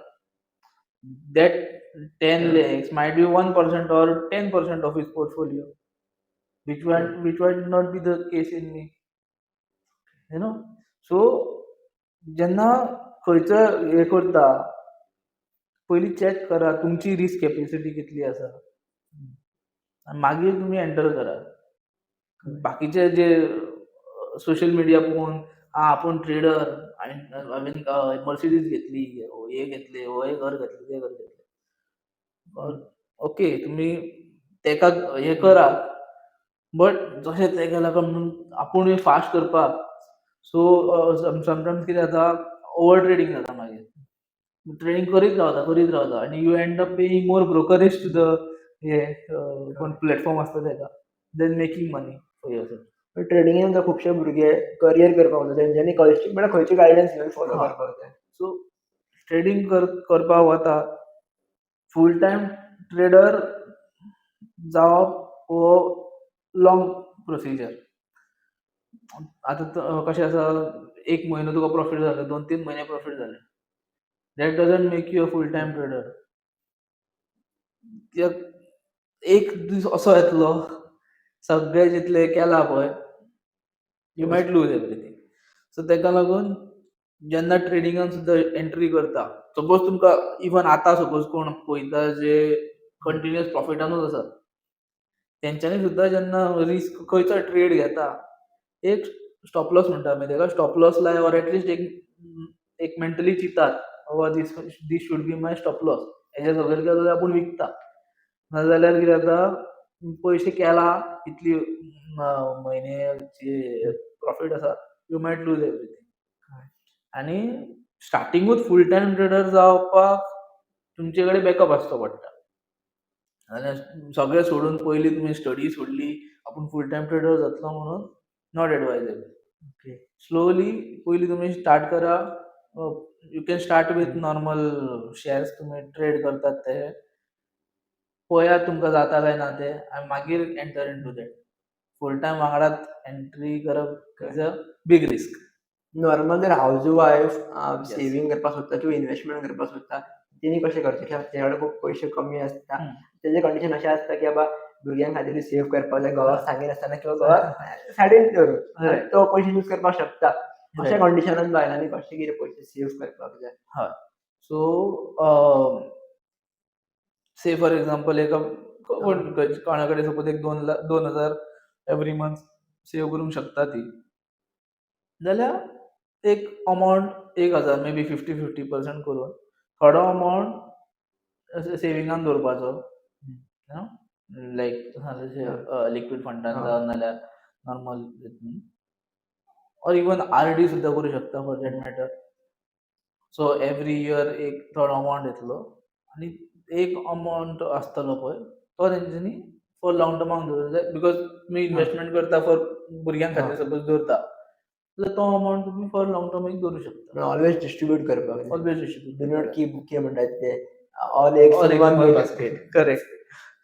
That 10 lakhs might be 1% or 10% of his portfolio, which might not be the case in me. So जेन्ना खंयचो हे करता, पयलीं चॅक करा तुमची रिस्क कॅपेसिटी कितली आसा आनी मागीर तुमी एंटर करा. बाकीचे जे सोशल मिडिया पळोवन आपूण ट्रेडर, हांवें मर्सिडीज घेतली, हे घेतले, हे घर घेतले, ते घर घेतले. ओके, तुमी तेका हे करा, बट जशें ते केला काय म्हणून आपूण फास्ट करपाक, सो समटायम्स कितें जाता, ओवर ट्रेडींग जाता. मागीर ट्रेडींग करीत रावता, करीत रावता आनी you end up paying more brokerage to the हे कोण प्लॅटफॉर्म आसता तेका than making money for yourself. ट्रेडिंगेन तर खुबशे भुरगे करियर करपाक वता, तेंच्यांनी खंयची, म्हळ्यार खंयची गायडन्स घेवन फॉलो करपाक जाय? सो ट्रेडींग करपाक वता, फूल टायम ट्रेडर जावप हो लॉंग प्रोसिजर. आतां कशें आसा, एक म्हयनो तुका प्रॉफीट जालो, 2-3 म्हयने प्रॉफीट जाले, that doesn't make you a full time trader. कित्याक एक दीस असो येतलो, सगळें जितलें केलां पळय, you might lose everything. So ताका लागून जेन्ना ट्रेडिंगान सुद्दां एंट्री करता, सपोज तुमकां इवन आतां सपोज कोण पळयता जे कंटिन्युअस प्रॉफिटानूच आसात, तेंच्यांनी सुद्दां जेन्ना रिस्क खंयचो ट्रेड घेता, एक स्टॉप लॉस म्हणटा आमी तेका, स्टॉप लॉस लाय ऑर एटलिस्ट एक एक मेंटली चिंतात, बाबा, this should be my stop loss, हेच्या सकयल गेलो जाल्यार आपूण विकता. नाजाल्यार कितें जाता, पयशे केला इतली म्हयन्याची प्रॉफीट आसा, you might lose everything. आनी स्टार्टिंगूच फूल टायम ट्रेडर जावपाक तुमचे कडेन बॅकअप आसचो पडटा. आनी सगळें सोडून, पयलीं तुमी स्टडी सोडली, आपूण फूल टायम ट्रेडर जातलो म्हणून, not advisable. Slowly पयलीं तुमी स्टार्ट करा. You can start with normal shares तुमी ट्रेड करतात ते पळयात तुमकां जाता काय ना ते आनी मागीर enter into that. Full time वांगडात एंट्री करप is a big risk. Normal जर हावज वायफ सेव्हिंग करपाक सोदता किंवा इन्व्हेस्टमेंट करपाक सोदता, तेणी कशें करचें? कित्याक तेच्या कडेन खूब पयशे कमी आसता, तेजें कंडिशन अशें आसता की बाबा भुरग्यां खातीर सेव करपाक जाय, घोवाक सांगिनासतना किंवा घोवाक सायडीन दवरून तो पयशे यूज करपाक शकता. अशा कंडिशनान बायलांनी कशें कितें पयशे सेव करपाक जाय? हय, सो से फॉर एग्जाम्पल एका कोण कोणा कडेन सपोज एक 2 लाख, 2000 एवरी मंथ सेव करूंक शकता ती, जाल्यार एक अमावंट 1000, मे बी 50-50% करून थोडो अमावंट सेविंगान दवरपाचो, लायक लिक्वीड फंडान जावं नाल्यार नॉर्मल हितून, ऑर इवन आरडी सुद्दां करूं शकता for that matter. So every year एक थोडो अमावंट येतलो आनी एक अमावंट आसतलो पळय, तो तेंच्यांनी फॉर लॉंग टर्माक दवरूंक जाय, because तुमी इन्वेस्टमेंट करता फॉर भुरग्यां खातीर सपोज दवरता जाल्यार तो अमावंट तुमी फॉर लॉंग टर्म एक दवरूं शकता. ऑलवेज डिस्ट्रीब्यूट करपाक जाय. Always distribute. Do not keep, कितें म्हणटात ते, all eggs all in eggs one in one basket. Correct.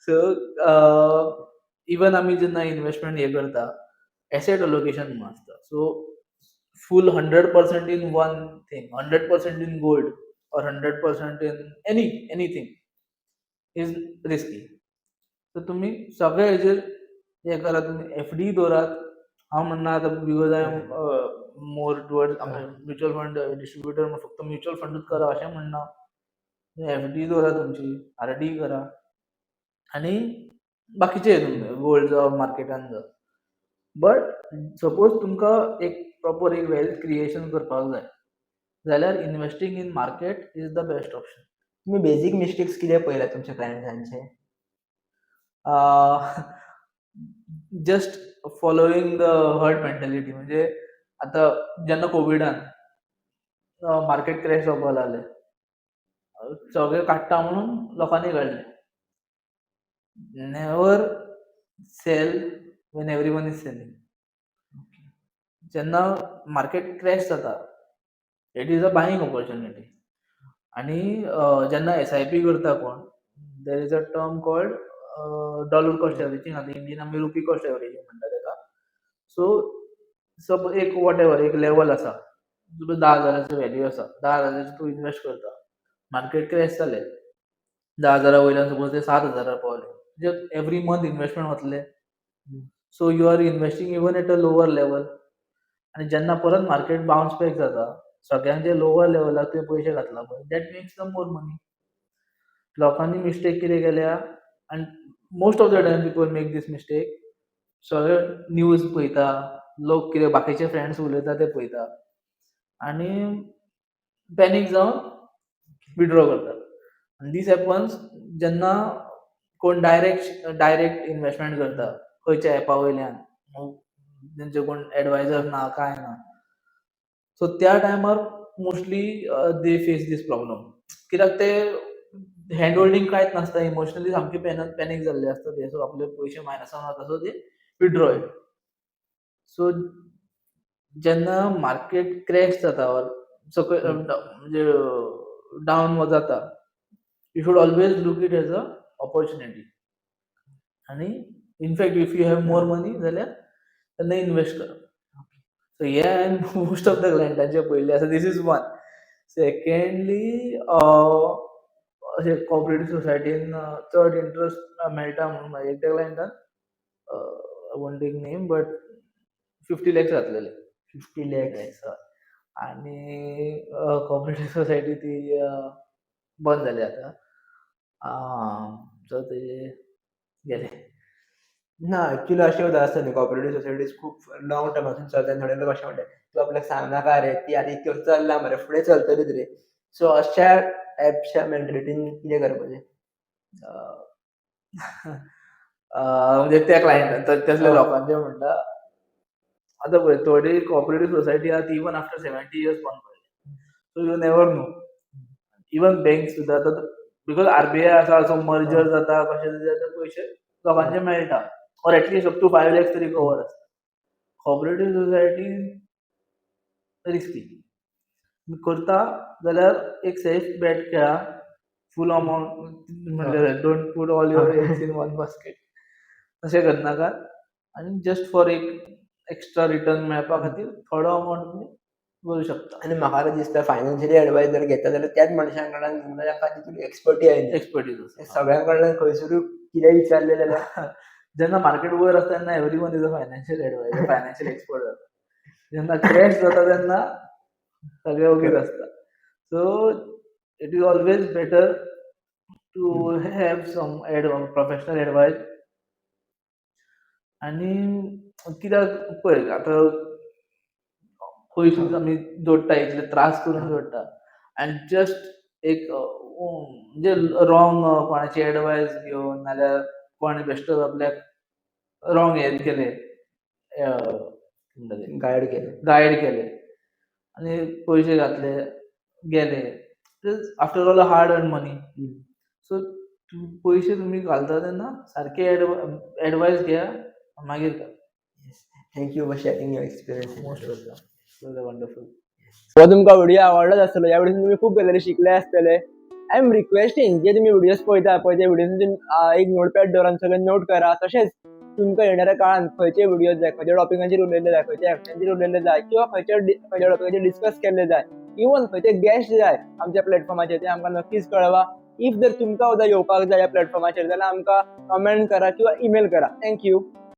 So even आमी जेन्ना इन्वेस्टमेंट हे करता, एसेट अलोकेशन म्हणून आसता. So full 100% in one thing, 100% in gold or 100% in anything is risky. So तुमी सगळे हेजेर हें करात, तुमी एफडी दवरात. हांव म्हणना आतां because I am more towards mutual fund distributor, फक्त म्युच्युअल फंडूच करा अशें म्हणना. एफडी दवरा तुमची, आरडी करा आनी बाकीचे हितून गोल्ड जावं मार्केटान जावं. बट सपोज तुमकां एक प्रॉपर एक वेल्थ क्रिएशन करपाक जाय जाल्यार investing in market is the best option. तुम्ही बेसिक मिस्टेक्स कितें पळयला तुमच्या क्लायंट्सांचे? Just following the herd mentality. म्हणजे आतां जेन्ना कोविडान मार्केट क्रॅश जावपाक लागलें, सगळे काडटा म्हणून लोकांनी काडले. Never sell when everyone is selling. जेन्ना मार्केट क्रॅश जाता, it is a buying opportunity. आनी जेन्ना एसआयपी करता कोण, there is a term called dollar cost averaging. आतां इंडियन आमी रुपी कॉस्ट एवरेजींग म्हणटा तेका. सो सपोज एक what ever एक लेवल आसा, तुका 10,000चो व्हॅल्यू आसा, 10,000चो तूं इनवेस्ट करता, मार्केट क्रॅश जालें, 10,000 वयल्यान सपोज ते 7,000र पावले, म्हणजे एवरी मंथ इनवेस्टमेंट वतले. So you are investing even at a lower level. आनी जेन्ना परत मार्केट बाउन्स बॅक जाता, सगळ्यांक जे लोवर लेवलाक तुवें पयशे घातला पळय, that makes the more money. लोकांनी मिस्टेक कितें केल्या, आनी most of the time people make this mistake, सगळे न्यूज पळयता लोक, कितें बाकीचे फ्रेंड्स उलयता ते पळयता आनी पॅनीक जावन विथड्रॉ करतात. आनी दीस हॅपन्स जेन्ना कोण डायरेक्ट इनवेस्टमेंट करता खंयच्या एपा वयल्यान, तेंचे कोण एडवायजर ना, कांय ना. सो त्या टायमार mostly they face this problem, कित्याक ते हँड होल्डींग कांयच नासता, इमोशनली सामके पॅनीक जाल्ले आसता ते. सो आपले पयशे मायनसान वता, सो ते विथड्रॉ. सो जेन्ना मार्केट क्रॅश जाता ऑर सकयल म्हणजे डावन जाता, you should always look it as a opportunity. आनी in fact if you have more money जाल्यार तेन्ना इनवेस्ट करप. सो हे हांवें मोस्ट ऑफ the क्लायंटांचे पळयल्ले आसा. This is one. Secondly, अशें कॉपरेटीव सोसायटीन चड इंट्रस्ट मेळटा म्हणून म्हाज्या एकट्या क्लायंटान, I won't take name, but 50 lakhs घातलेले. 50 लॅक्स? आनी कॉपरेटीव सोसायटी ती बंद जाली आतां, सो तेजे गेले. ना, ऍक्च्युली अशें सुद्दां आसता न्ही, कॉपरेटीव सोसायटीज खूब लॉंग टर्मासून चलता आनी थोडे लोक अशें म्हणटा, तूं आपल्याक सांगनाका रे, ती आतां इतके वर्सां चल्ला मरे, फुडें चलतलीच रे. सो अशा टायपच्या मेंटेलिटीन कितें करपाचें? म्हणजे त्या क्लायंट तसल्या लोकांचे म्हणटा, आतां पळय, थोडी कॉपरेटीव सोसायटी आहा ती इवन आफ्टर 70 इयर्स बंद पडली. So you never know. Even bank सुद्दां आतां because RBI आसा, सो मर्जर जाता, कशें तरी जाता, पयशे लोकांचे मेळटा or at least up to 5 lakhs तरी कवर आसता. Cooperative society risky. करता जाल्यार एक सेफ बॅट खेळा, फूल अमाउंट म्हणल्यार don't put all your eggs in one basket, तशें करनाका. आनी जस्ट फॉर एक एक्स्ट्रा रिटर्न मेळपा खातीर थोडो अमाउंट तुमी करूं शकता. आनी म्हाका आतां दिसता, फायनान्शियली एडवायस जर घेता जाल्यार त्याच मनशां कडल्यान घेवंक जाय जाका तितून एक्सपर्टी आयली. एक्सपर्टीज आसा. सगळ्यां कडल्यान खंयसरूय कितेंय विचारलें जाल्यार जेन्ना मार्केट वयर आसता तेन्ना everyone is a financial advisor, financial expert जाता. जेन्ना क्रॅश जाता तेन्ना सगळे ओगीच आसता. So it is always better to have some professional advice. आनी कित्याक पळय, आतां पयशे आमी जोडटा, इतले त्रास करून जोडटा आनी जस्ट एक म्हणजे रॉंग कोणाची एडवायस घेवन नाल्यार कोणे बेश्टोच आपल्याक रॉंग हें केलें, म्हणटा ते गायड केलें. गायड केले आनी पयशे घातले, गेले. After all, hard earned money. So पयशे तुमी घालता तेन्ना सारके एडवायस घेया, मागीर घाला. Thank you for sharing your experience. Most welcome. Wonderful. हो तुमकां व्हिडिओ आवडलोच आसतलो. ह्या व्हिडिओ तुमी खूब गजाली शिकले आसतले. I am requesting, जे तुमी व्हिडियोज पळयता पळय, ते व्हिडियोज एक नोटपॅड दवरान सगळे नोट करा. तशेंच तुमकां येणाऱ्या काळान खंयचे व्हिडियोज जाय, खंयच्या टॉपिकांचेर उलयल्ले जाय, खंयच्या एक्शनांचेर उलयल्ले जाय किंवा खंयच्या टॉपिकाचेर डिस्कस केल्ले जाय, इवन खंयचे गेस्ट जाय आमच्या प्लॅटफॉर्माचेर, ते आमकां नक्कीच कळवा. If जर तुमकां सुद्दां येवपाक जाय ह्या प्लॅटफॉर्माचेर जाल्यार आमकां कमेंट करा किंवा ईमेल करा. Thank you.